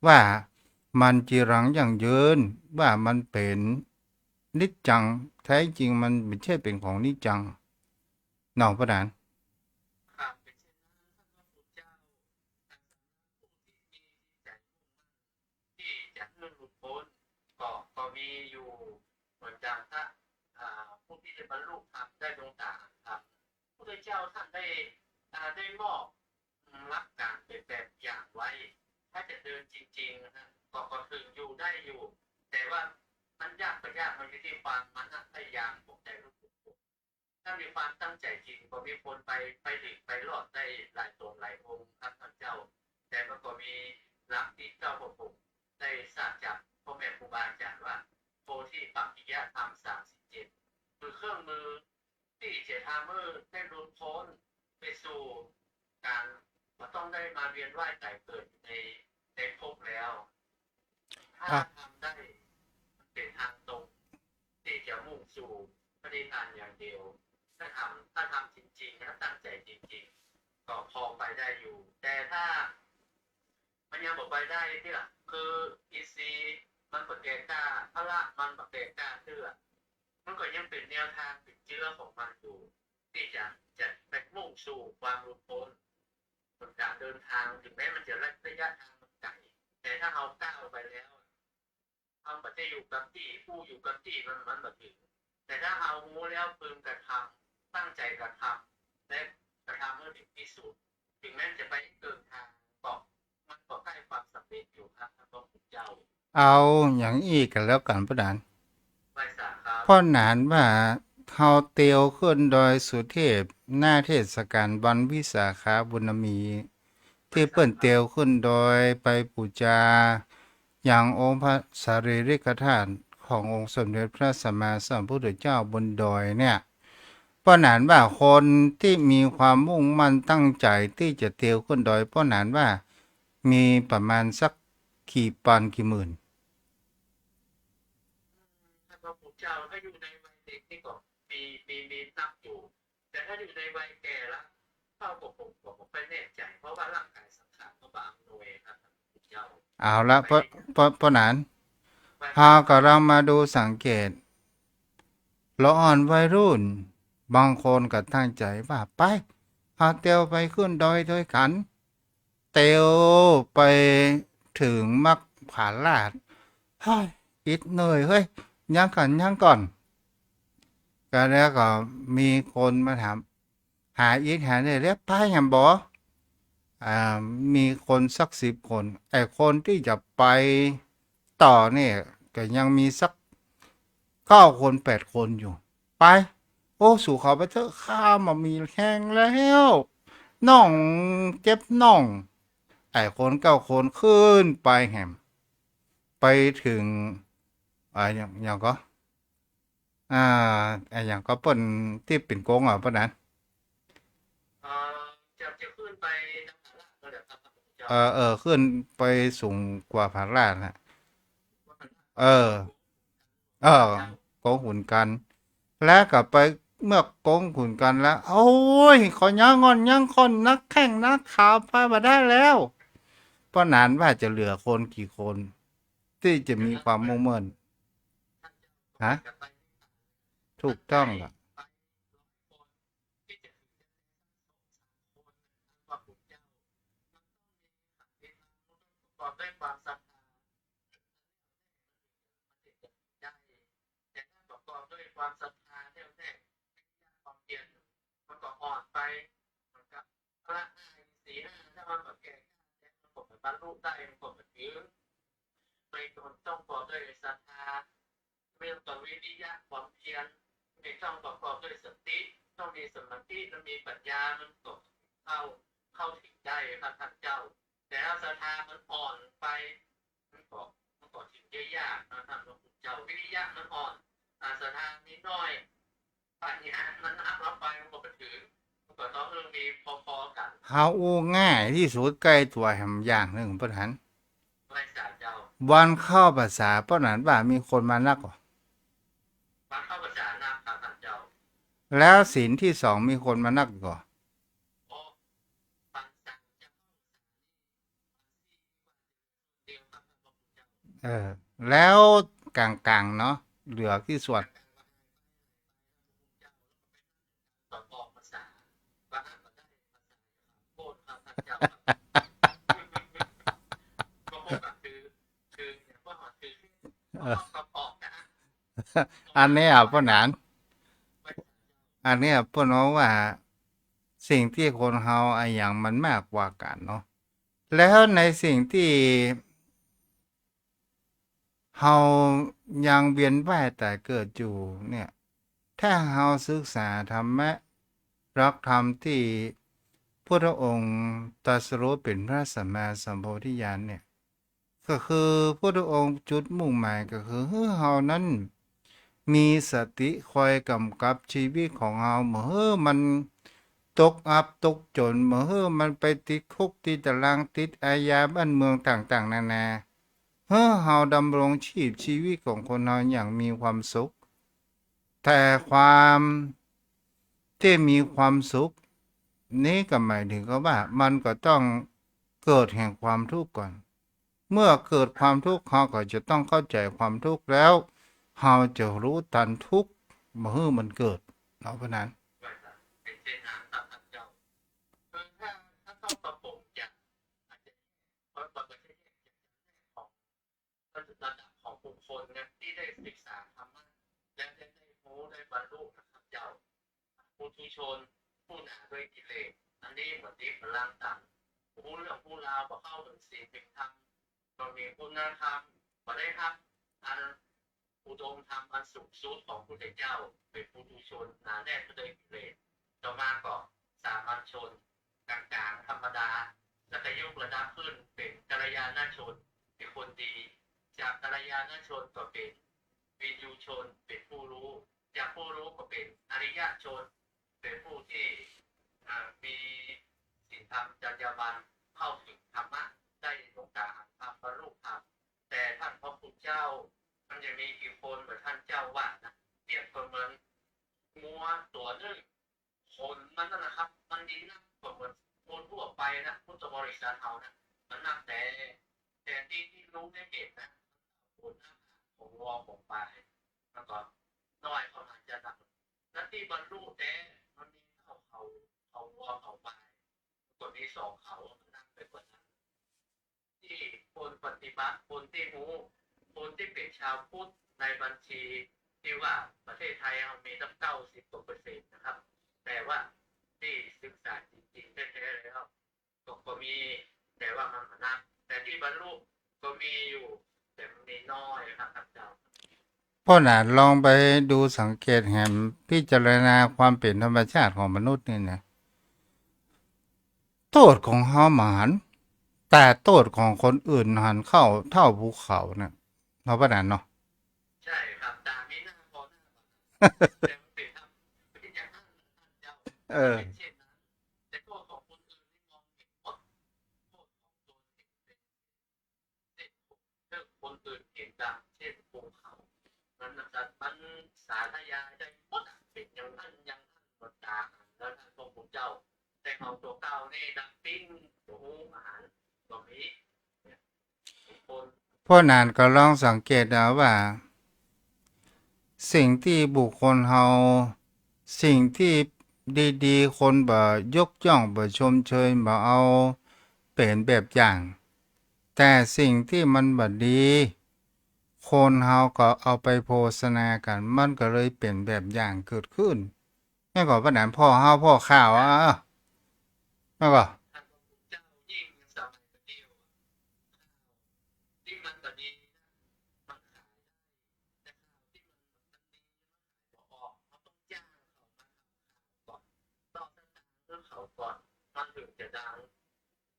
ว่ามันจีรังยั่งยืน ว่ามันเป๋นนิจจัง แท้จริงมันบ่ใจ้เป๋นของนิจจัง เนาะป้อหลาน ครับ เป๋นเช่นนั้น ท่านพระพุทธเจ้า ที่จะหื้อหลุดป๊น ก็ ก็มีอยู่เหมือนอย่างพระ อ่า ผู้ที่ได้บรรลุธรรม ได้ดวงต๋าเห็นธรรม พุทธเจ้าท่านได้ อ่า ได้มอบ อืม หลักก๋านเป๋นแบบอย่างไว้ ถ้าจะเดินจริงๆ นะ ก็ ก็เถิงอยู่ได้อยู่ แต่ว่ามันยากบ่ยาก มันอยู่ตี้ความมานะพยายามของแต่ละบุคคล ถ้ามีความตั้งใจ๋จริง ก็มีคนไป ไปถึง ไปรอดได้หลายต๋นหลายองค์ครับท่านเจ้า แต่มันก็มีหลักตี้เจ้าพระองค์ได้ทราบจากป้อแม่ครูบาอาจ๋ารย์ว่า โพธิปักขิยธรรม สามสิบเจ็ด คือเครื่องมือตี้จะทำหื้อได้หลุดป๊นไปสู่ก๋านบ่ต้องได้มาเวียนว่ายต๋ายเกิดใน ในภพแล้ว ถ้า ครับ ทำได้ มันเป๋นตางตรง ตี้จะมุ่งสู่พระนิพพานอย่างเดียว ถ้าทำ ถ้าทำจริงๆ นะ ตั้งใจ๋จริงๆ ก็พอไปได้อยู่ แต่ถ้ามันยังบ่ไปได้ตี้ล่ะ คืออินทรีย์มันบ่แก่กล้า พละมันบ่แก่กล้าเตื้อ มันก็ยังเป๋นแนวตางติดเจื้อของมันอยู่ ตี้จะ จะไปมุ่งสู่ความหลุดป๊น บนก๋านเดินตาง ถึงแม้มันจะระ ระยะตางมันไก๋ แต่ถ้าเฮาก้าวไปแล้ว เฮาบ่ได้อยู่กับตี้ อู้อยู่กับตี้มัน มันบ่เถิง แต่ถ้าเฮาฮู้แล้วพึงกระทำ ตั้งใจ๋กระทำ และกระทำหื้อถึงตี้สุด ถึงแม้จะไปเกิ่งตาง ก็ มันก็ใก้ความสำเร็จอยู่ครับ ท่านพระคุณเจ้า เอาอย่างอี้กั๋นแล้วกั๋นป้อหลาน ไหว้สาครับ ป้อหลานว่า เฮาเตียวขึ้นดอยสุเทพ หน้าเทศกาลวันวิสาขบูรณะมี ตี้เปิ้นเตียวขึ้นดอยไปปู๋จา ยังองค์พระสารีริกธาตุขององค์สมเด็จพระสัมมาสัมพุทธเจ้าบนดอยเนี่ย ป้อหลานว่าคนตี้มีความมุ่งมั่นตั้งใจ๋ตี้จะเตียวขึ้นดอย ป้อหลานว่ามีประมาณสักกี่ปอนด์กี่หมื่น ท่านพระคุณเจ้า ถ้าอยู่ในวัยเด็กนี่ก็มี มี มีนับอยู่ แต่ถ้าอยู่ในวัยแก่แล้ว เฮาก็คง ก็บ่ค่อยแน่ใจ๋ เพราะว่าร่างก๋ายสังขารก็บ่อำนวยครับ ท่านพระคุณเจ้า เอาละ ป้อ ป้อ ป้อหลาน เฮาก็ลองมาดูสังเกต ละอ่อนวัยรุ่น บางคนก็ตั้งใจ๋ว่า ไป เฮาเตียวไปขึ้นดอยตวยกั๋น เตียวไปเถิงมรรคผาลาด เฮ้ย อิดเหนื่อยเฮ้ย ยังก่อน ยังก่อน ก็แล้วก็มีคนมาถาม หาอิดหาเหนื่อยแล้ว ไปแหมบ่ อ่า มีคนสักสิบคน ไอ้คนตี้จะไปต่อเนี่ย ก็ยังมีสักเก้าคนแปดคนอยู่ ไป โอ้ สูเขาไปเต๊อะ ข้าบ่มีแฮงแล้ว น้องเจ็บน้อง ไอ้คนเก้าคนขึ้นไปแหม ไปเถิง อ่า หยัง หยังก่อ อ่า ไอ้หยังก่อ เปิ้นตี้เป๋นกงอ่ะ เปิ้นนั้น เอ่อ จะ จะขึ้นไปทางผาลาดนั่นแหละครับ เออ เออ ขึ้นไปสูงกว่าผาลาดน่ะ เออ เออ กงขุนกัน แล้วก็ไปเมืองกงขุนกันแล้ว โอ้ย ข้อยยังอ่อนยังข้อน นักแข้งนักขาไปบ่ได้แล้ว เปิ้นนั้นว่าจะเหลือคนกี่คน ตี้จะมีความมุ่งมั่น ฮะ ถูกต้องล่ะ ประกอบด้วยความศรัทธาแน่วแน่ ความเพียรมันก็อ่อนไป มันก็ พละห้า อินทรีย์ห้า ถ้ามันบ่แก่กล้าแล้ว มันก็บ่บรรลุได้ มันก็บ่ถึง เลยต้องประกอบด้วยศรัทธา ไม่ต้องวิริยะ ความเพียร ไม่ต้องประกอบด้วยสติ ต้องมีสมาธิ ต้องมีปัญญา มันก็เข้า เข้าถึงได้ครับท่านเจ้า แต่ถ้าศรัทธามันอ่อนไป มันก็ มันก็ถึงได้ยากนะท่านพระคุณเจ้า วิริยะมันอ่อน อ่า ศรัทธามีน้อย ปัญญามันนักเอาไป มันก็บ่ถึง มันก็ต้องมีพอๆ กั๋น เฮาอู้ง่ายตี้สุดใก้ตั๋วแหมอย่างนึ่งเปิ้นหัน ไหว้สาเจ้า วันเข้าพรรษาเปิ้นหันว่ามีคนมานักก่อ วันเข้าพรรษานักครับท่านเจ้า แล้วศีลตี้สองมีคนมานักก่อ อ๋อ พรรษา เออ แล้วก๋างๆ เนาะ เหลือตี้ส่วน เออ อันนี้อ่ะ เปิ้นนั้น อันนี้อ่ะ เปิ้นว่า สิ่งตี้คนเฮาอะหยังมันมากกว่ากั๋นเนาะ แล้วในสิ่งตี้เฮายังเวียนว่ายต๋ายเกิดอยู่เนี่ย ถ้าเฮาศึกษาธรรมะ หลักธรรมตี้พุทธองค์ตรัสรู้เป๋นพระสัมมาสัมโพธิญาณเนี่ย ก็คือพุทธองค์จุดมุ่งหมายก็คือหื้อเฮานั้นมีสติคอยก๋ำกับชีวิตของเฮา บ่หื้อมันตกอับตกจ๋น บ่หื้อมันไปติดคุกติดตาราง ติดอาญาบ้านเมืองต่างๆ นานา หื้อเฮาดำรงชีพชีวิตของคนเฮาอย่างมีความสุข แต่ความตี้มีความสุขนี้ก็หมายถึงกับว่ามันก็ต้องเกิดแห่งความทุกข์ก่อน เมื่อเกิดความทุกข์ เฮาก็จะต้องเข้าใจ๋ความทุกข์ แล้วเฮาจะฮู้ตันทุกข์บ่หื้อมันเกิด เนาะ เปิ้นนั้น เป็นเช่นนั้นครับท่านเจ้า คือถ้า ถ้าต้องปรับปรุงอย่าง อาจจะ เพราะมันไม่ใช่แยกจากของ ระดับของบุคคลนะ ที่ได้ศึกษาธรรมะ และได้ ได้รู้ ได้บรรลุนะครับเจ้า ปุถุชน ผู้หนาด้วยกิเลส อันนี้บ่ติดบ่ลังกั๋น ฮู้เรื่องฮู้ราว บ่เข้าเถิงศีลเถิงธรรม บ่มีคุณธรรม บ่ได้ฮับอันอุดมธรรมอันสูงสุดของพุทธเจ้า เป๋นปุถุชนหนาแน่นไปด้วยกิเลส ต่อมาก็สามัญชน ก๋างๆ ธรรมดา แล้วก็ยกระดับขึ้นเป๋นกัลยาณชน เป๋นคนดี จากกัลยาณชนก็เป๋นวิญญูชน เป๋นผู้ฮู้ จากผู้ฮู้ก็เป๋นอริยชน เป๋นผู้ตี้ อ่า มีศีลธรรม จรรยาบรรณ เข้าเถิงธรรมะ ได้ดวงต๋าหันธรรม บรรลุธรรม แต่ท่านพระคุณเจ้า มันจะมีกี่คนเหมือนท่านเจ้าว่านะ เปรียบเสมือนงัวตั๋วนึ่ง ขนมันนั่นนะครับ มันดีนัก ก็เหมือนคนทั่วไปนะ พุทธบริษัทเฮานะ มันนักแต่ แต่ตี้ ตี้ฮู้ได้เห็นนะ ขนหน้าผากของงัวของควาย มันก็น้อย เขาอาจจะหนัก และตี้บรรลุแต๊ มันมีเต้าเขา เขางัวเขาควาย มันก็มีสองเขา มันนักไปกว่านั้น ตี้คนปฏิบัติ คนตี้ฮู้ คนตี้เป๋นชาวพุทธในบัญชี ตี้ว่าประเทศไทยเฮามีตั้งเก้าสิบกว่าเปอร์เซ็นต์นะครับ แต่ว่าตี้ศึกษาจริงๆ แต๊ๆ แล้ว ก็ ก็มี แต่ว่ามันบ่นัก แต่ตี้บรรลุก็มีอยู่ แต่มันมีน้อยนะครับท่านเจ้า เพราะฉะนั้นลองไปดูสังเกตแหมพิจารณาความเป๋นธรรมชาติของมนุษย์นี่นะ โต้ษของเฮาบ่หัน แต่โต้ษของคนอื่นหันเข้าเต้าภูเขาเนี่ย เฮาว่านั้นเนาะ ใช่ครับ ตามีหน้าพอหน้า แต่มันเป๋นธรรม เป๋นอย่างนั้น เออ เป๋นเช่นนั้น แต่โต้ษของคนอื่นนี่มองเห็นหมด โต้ษของตนเองเป๋น เป๋น เป๋นคนอื่นเป๋นดังเช่นภูเขา มัน มัน มันสาธยายได้หมดอะ เป๋นอย่างนั้นอย่างนั้น หลวงตา แล้วท่านพระคุณเจ้า แต่ของตั๋วเก่านี่ดังปิ้ง โอ้โห อาหารก็มี เนี่ย คน เพราะฉะนั้นก็ลองสังเกตเอาว่า สิ่งตี้บุคคลเฮา สิ่งตี้ดีๆ คนบ่ยกย่อง บ่ชมเชย บ่เอาเป๋นแบบอย่าง แต่สิ่งตี้มันบ่ดี คนเฮาก็เอาไปโฆษณากั๋น มันก็เลยเป๋นแบบอย่างเกิดขึ้น แม่นก่อ ป้อนั้น พ่อเฮาพ่อข้าวอะ แม่นก่อ ตี้มันบ่ดีนะ มันขายได้ แต่ข่าวตี้มัน มันดี มันขายบ่ออก เฮาต้องจ้างเขามาทำข่าวก่อน ต้องสร้างเรื่องเขาก่อน มันถึงจะดัง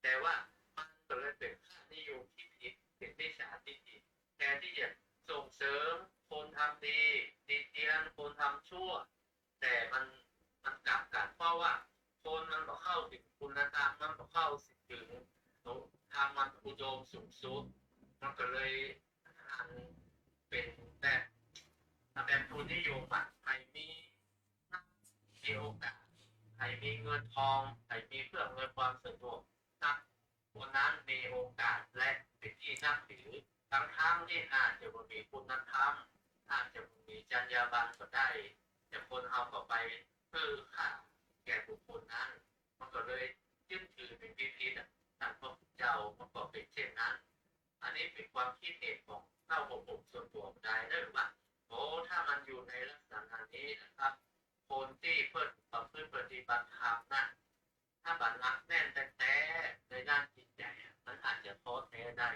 แต่ว่ามันก็เลยเป๋นค่านิยมตี้ผิด เป๋นมิจฉาทิฏฐิ แทนตี้จะส่งเสริมคนทำดี ติเตียนคนทำชั่ว แต่มัน มันกลับกั๋น เพราะว่าคนมันบ่เข้าเถิงคุณธรรม มันบ่เข้าเถิงธรรมอันอุดมสูงสุด มันก็เลยหันเป๋นแบบ แบบทุนนิยมอะ ใผมี มีโอกาส ใผมีเงินทอง ใผมีเครื่องอำนวยความสะดวกนัก คนนั้นมีโอกาสและเป๋นตี้นับถือ ทั้งๆ ตี้อาจจะบ่มีคุณธรรม อาจจะบ่มีจรรยาบรรณก็ได้ แต่คนเฮาก็ไปหื้อค่าแก่บุคคลนั้น มันก็เลยยึดถือเป๋นผิดๆ อะ ท่านพระคุณเจ้า มันก็เป๋นเช่นนั้น อันนี้เป๋นความคิดเห็นของเฮาของผมส่วนตั๋วได้ หรือว่า โอ้ ถ้ามันอยู่ในลักษณะนี้นะครับ คนตี้เปิ้นประพฤติปฏิบัติธรรมนะ ถ้าบ่หนักแน่นแต๊ๆ ในด้านจิตใจ๋อะ มันอาจจะท้อแท้ได้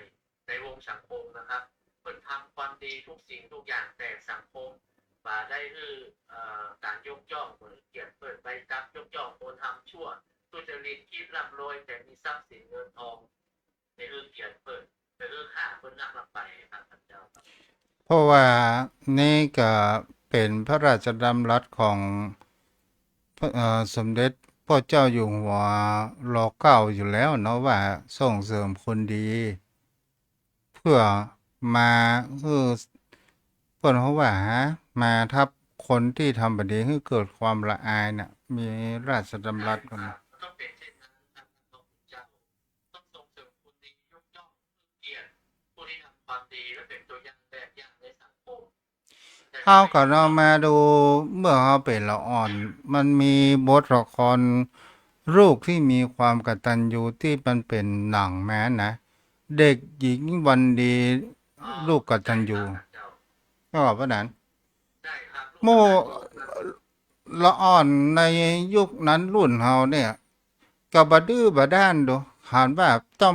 ในวงสังคมนะครับ เปิ้นทำความดีทุกสิ่งทุกอย่าง แต่สังคมบ่ได้หื้อ เอ่อ ก๋านยกย่อง บ่หื้อเกียรติเปิ้น ไปกลับยกย่องคนทำชั่ว ทุจริต คิดร่ำรวย แต่มีทรัพย์สินเงินทอง ไปหื้อเกียรติเปิ้น ไปหื้อค่าเปิ้นนักนักไปครับ ท่านเจ้าครับ เพราะว่านี่ก็เป๋นพระราชดำรัสของ เอ่อ สมเด็จป้อเจ้าอยู่หัว ร.เก้า อยู่แล้วเนาะ ว่าส่งเสริมคนดี เปื้อมาหื้อ เปิ้นเฮาว่าหา มาทับคนตี้ทำบ่ดีหื้อเกิดความละอายน่ะ มีราชดำรัสกัน ก็เป๋นเช่นนั้นครับ ท่านพระคุณเจ้า ต้องส่งเสริมคนดี ยกย่องเกียรติผู้ที่ทำความดี และเป็นตัวอย่างแบบอย่างในสังคม เฮาก็ลองมาดู เมื่อเฮาเป๋นละอ่อน มันมีบทละครลูกตี้มีความกตัญญูตี้มันเป๋นหนังมานะ เด็กหญิงวันดี ลูกกตัญญู ก็ว่านั้น หมู่ละอ่อนในยุคนั้นรุ่นเฮาเนี่ย ก็บ่ดื้อบ่ด้านโด หันว่าต้อง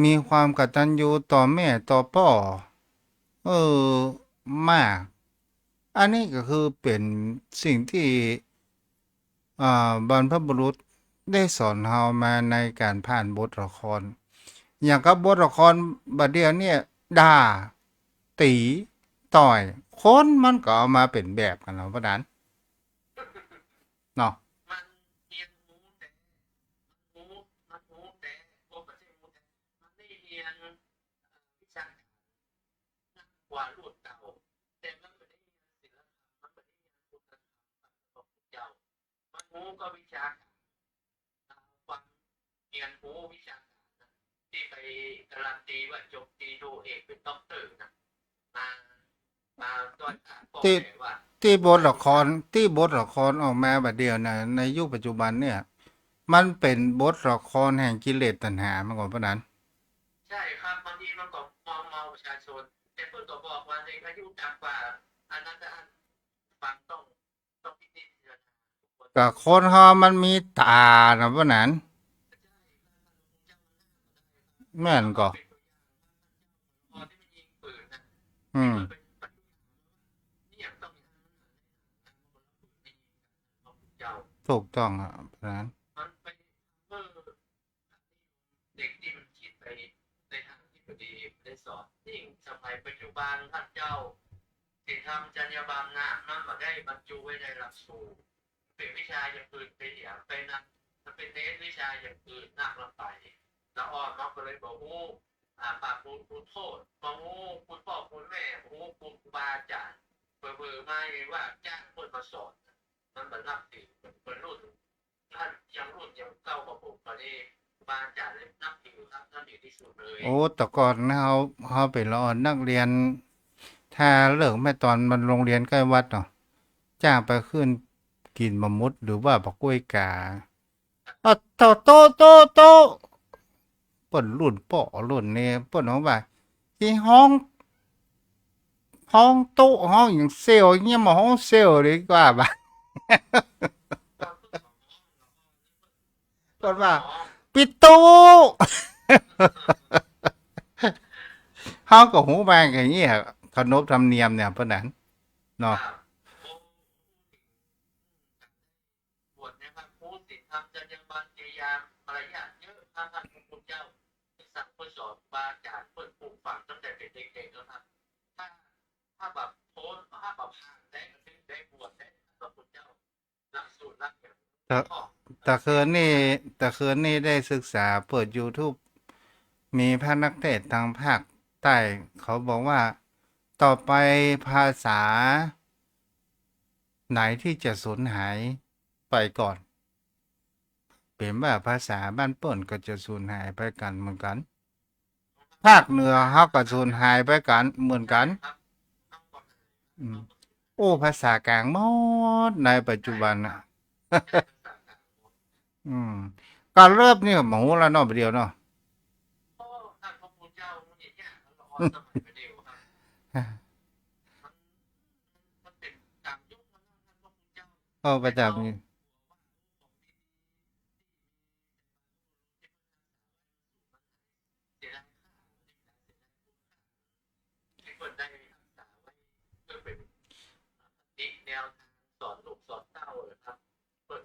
มีความกตัญญูต่อแม่ต่อป้อ เออ มาก อันนี้ก็คือเป๋นสิ่งตี้ อ่า บรรพบุรุษได้สอนเฮามาในก๋านผ่านบทละคร อย่างกับบทละครบ่าเดี่ยวเนี่ย ด่า ตี๋ ต่อย คนมันก็เอามาเป๋นแบบกั๋นแล้ว ป้อนั้น เนาะ มันเฮียนฮู้แต่ มันฮู้ มันฮู้แต่ โอ้ บ่ใจ้ฮู้แต่ มันได้เฮียน เอ่อ วิชาก๋านนักกว่ารุ่นเก่า แต่มันบ่ได้เฮียนศีลธรรม มันบ่ได้เฮียนคุณธรรมของพระพุทธเจ้า มันฮู้ก็วิชาก๋าน อ่า ความเฮียนฮู้วิชาก๋านนะ ตี้ไปการันตีว่าจบตรีโทเอกเป๋นด็อกเตอร์นะ มา มาด้อยค่าป้อ ตี้ แม่ว่า ตี้บทละคร ตี้บทละครออกมาบ่าเดี่ยวนะ ในยุคปัจจุบันเนี่ย มันเป๋นบทละครแห่งกิเลสตัณหา แม่นก่อ ป้อนั้น ใช่ครับ บางทีมันก็มอมเมาประชาชน แต่เปิ้นก็บอกว่าเด็กอายุต่ำกว่าอันนั้นนะ ฟังต้อง ก็คนเฮามันมีต๋าน่ะ ป้อนั้น แม่นก่อ อืม ถูกต้องอะ เพราะฉะนั้น มันไป เออ เด็กนี่มันคิดไปในทางที่บ่ดี บ่ได้สอน ยิ่งสมัยปัจจุบันท่านเจ้า ศีลธรรมจรรยาบรรณน่ะ มันบ่ได้บรรจุไว้ในหลักสูตร เป๋นวิชาอย่างอื่นไปเหีย ไปนะ มันเป๋นเน้นวิชาอย่างอื่นนักลงไป ละอ่อนมันก็เลยบ่ฮู้ อ่า บาปบุญคุณโทษ บ่ฮู้คุณป้อคุณแม่ บ่ฮู้คุณครูบาอาจ๋ารย์ เผลอๆ มาเห็นว่าจ้างคนมาสอน มันบ่นับถือ มันรุ่น ท่านยังรุ่นยังเก่าบ่ผม ตอนนี้ครูบาอาจ๋ารย์เลยนับถือครับ นับถือที่สุดเลย โอ้ แต่ก่อนนะ เฮา เฮาเป๋นละอ่อนนักเฮียน ถ้าเลิกแม่ตอนมันโรงเฮียนใก้วัดเนาะ จ้างไปขึ้นกิ๋นบ่าหมุด หรือว่าบ่าก๊วยก๋า อ้าว โต๊ะ โต๊ะ โต๊ะ โต๊ะ เปิ้นรุ่นป้อรุ่นนี้ เปิ้นฮ้องว่า อีฮ้อง ฮ้องโต๊ะ ฮ้องหยังเซลล์ เหียบ่าฮ้องเซลล์ดีกว่าบ่า เปิ้นว่า ปิดตู้ เฮาก็ฮู้มาอย่างเงี้ย ขนบธรรมเนียมเนี่ย เปิ้นนั้น เนาะ ครับ บวชเนี่ยครับ ฮู้ศีลธรรม จรรยาบรรณ กิริยา มารยาทเยอะครับ ท่านพระคุณเจ้า สั่งเปิ้นสอน ครูบาอาจ๋ารย์เปิ้นปลูกฝังตั้งแต่เป๋นเด็กๆ แล้วครับ ถ้า ถ้าบ่าโพ้น ถ้าบ่าผ่านได้ ก็ถึงได้บวชได้ ท่านพระคุณเจ้า หลักสูตรหลักอย่าง แต่ ข้อ แต่คืนนี้ แต่คืนนี้ได้ศึกษา เปิดยูทูบ มีพระนักเทศน์ตางภาคใต้ เขาบอกว่า ต่อไปภาษาไหนที่จะสูญหายไปก่อน เป๋นว่าภาษาบ้านเปิ้นก็จะสูญหายไปกั๋นเหมือนกั๋น ภาคเหนือเฮาก็สูญหายไปกั๋นเหมือนกั๋น อืม โอ้ ภาษากลางหมดในปัจจุบันน่ะ อืม ก๋าเลิฟนี่ก็บ่ฮู้แล้วเนาะ บ่าเดี่ยวเนาะ เออ ไปต๋ามนี้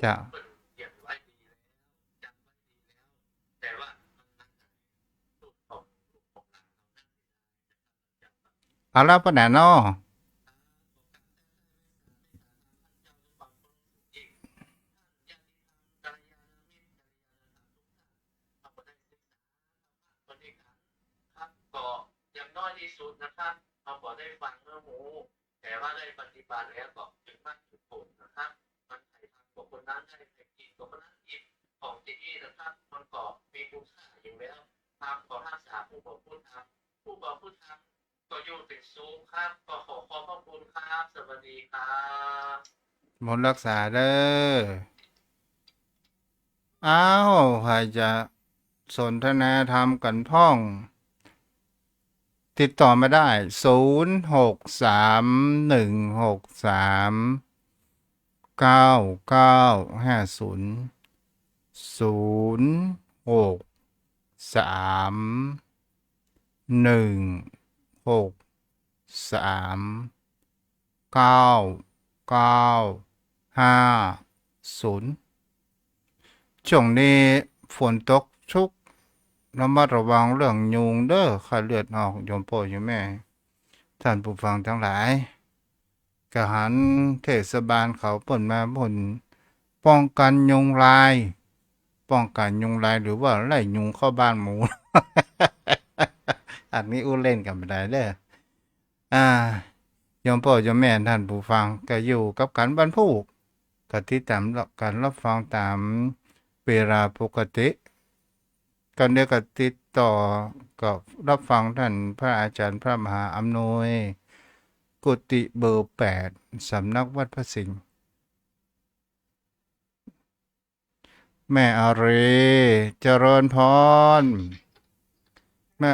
เจ้า เอาละ ปะแหนเนาะ ครับ ก็อย่างน้อยตี้สุดนะครับ เฮาก็ได้ฟังเนาะ ฮู้ แต่ว่าได้ปฏิบัติแล้วก็ถึงมรรคถึงผลนะครับ มันใผทำก็คนนั้นได้ ใผกิ๋นก็คนนั้นอิ่ม ของตี้อี้นะครับ มันก็มีคุณค่าอยู่แล้ว ธรรมก็ฮักษาผู้บ่พูดธรรม ผู้บ่พูดธรรมก็อยู่เป๋นสุขครับ ก็ขอขอบพระคุณครับ สวัสดีครับ บุญฮักษาเด้อ อ้าว ใผจะสนทนาธรรมกั๋นพ่อง ติดต่อมาได้ ศูนย์ หก สาม หนึ่ง หก สาม เก้า เก้า ห้า ศูนย์ ศูนย์ หก สาม หนึ่ง หก สาม เก้า เก้า ห้า ศูนย์ ช่วงนี้ฝนตกชุก ระมัดระวังเรื่องยุงเด้อ ไข้เลือดออก โยมป้อโยมแม่ ท่านผู้ฟังตังหลาย ก็หันเทศบาลเขาเปิ้นมาพ่น ป้องกันยุงลาย ป้องกันยุงลาย หรือว่าไล่ยุงเข้าบ้านหมู อันนี้อู้เล่นกั๋นไปได้เด้อ อ่า โยมป้อโยมแม่ท่านผู้ฟัง ก็อยู่กับก๋านวันพูก ก็ติดต๋ามก๋านฮับฟังต๋ามเวลาปกติ ก็เดี๋ยวก็ติดต่อกับฮับฟังท่านพระอาจ๋ารย์พระมหาอำนวย กุฏิเบอร์แปด สำนักวัดพระสิงห์ แม่อารี เจริญพร แม่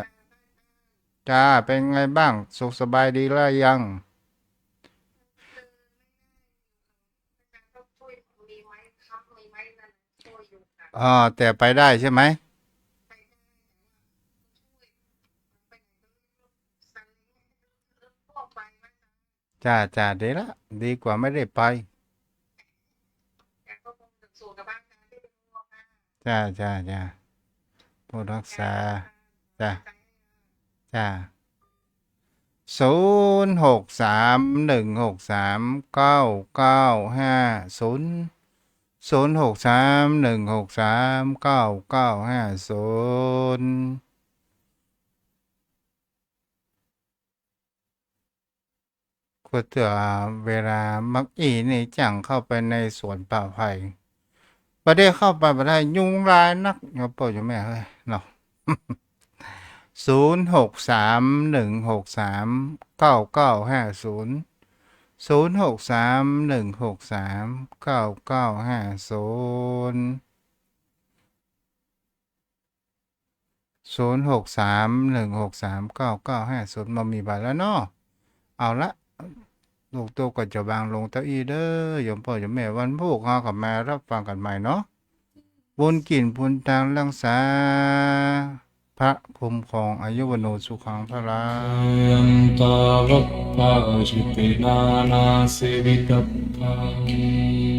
จ้า เป๋นไงบ้าง สุขสบายดีแล้วยัง อ๋อ แต่ไปได้ใช่ไหม จ้า จ้า ดีละ ดีกว่าไม่ได้ไป จ้า จ้า จ้า ผู้รักษา จ้า จ้า ศูนย์หกสามหนึ่งหกสามเก้าเก้าห้าศูนย์ ศูนย์หกสามหนึ่งหกสามเก้าเก้าห้าศูนย์ ก็เตื้อเวลาเมื่อกี้นี่จั่งเข้าไปในสวนป่าไผ่ บ่ได้เข้าไปบ่ได้ ยุงลายนัก โยมป้อโยมแม่เฮ้ยเนาะ ศูนย์หกสามหนึ่งหกสามเก้าเก้าห้าศูนย์ ศูนย์หกสามหนึ่งหกสามเก้าเก้าห้าศูนย์ ศูนย์หกสามหนึ่งหกสามเก้าเก้าห้าศูนย์ บ่มีบ่าแล้วเนาะ เอาละ ลูกตุ๊กก็จะวางลงเต้าอี้เด้อ โยมป้อโยมแม่ วันพูกเฮาก็มารับฟังกั๋นใหม่เนาะ บุญกิ๋นบุญตางรักษา พระคุ้มครอง อายุวัณโณสุขังพลัง ยัง ตาวัปปาจิเตนะ นาเสวิตัพพัง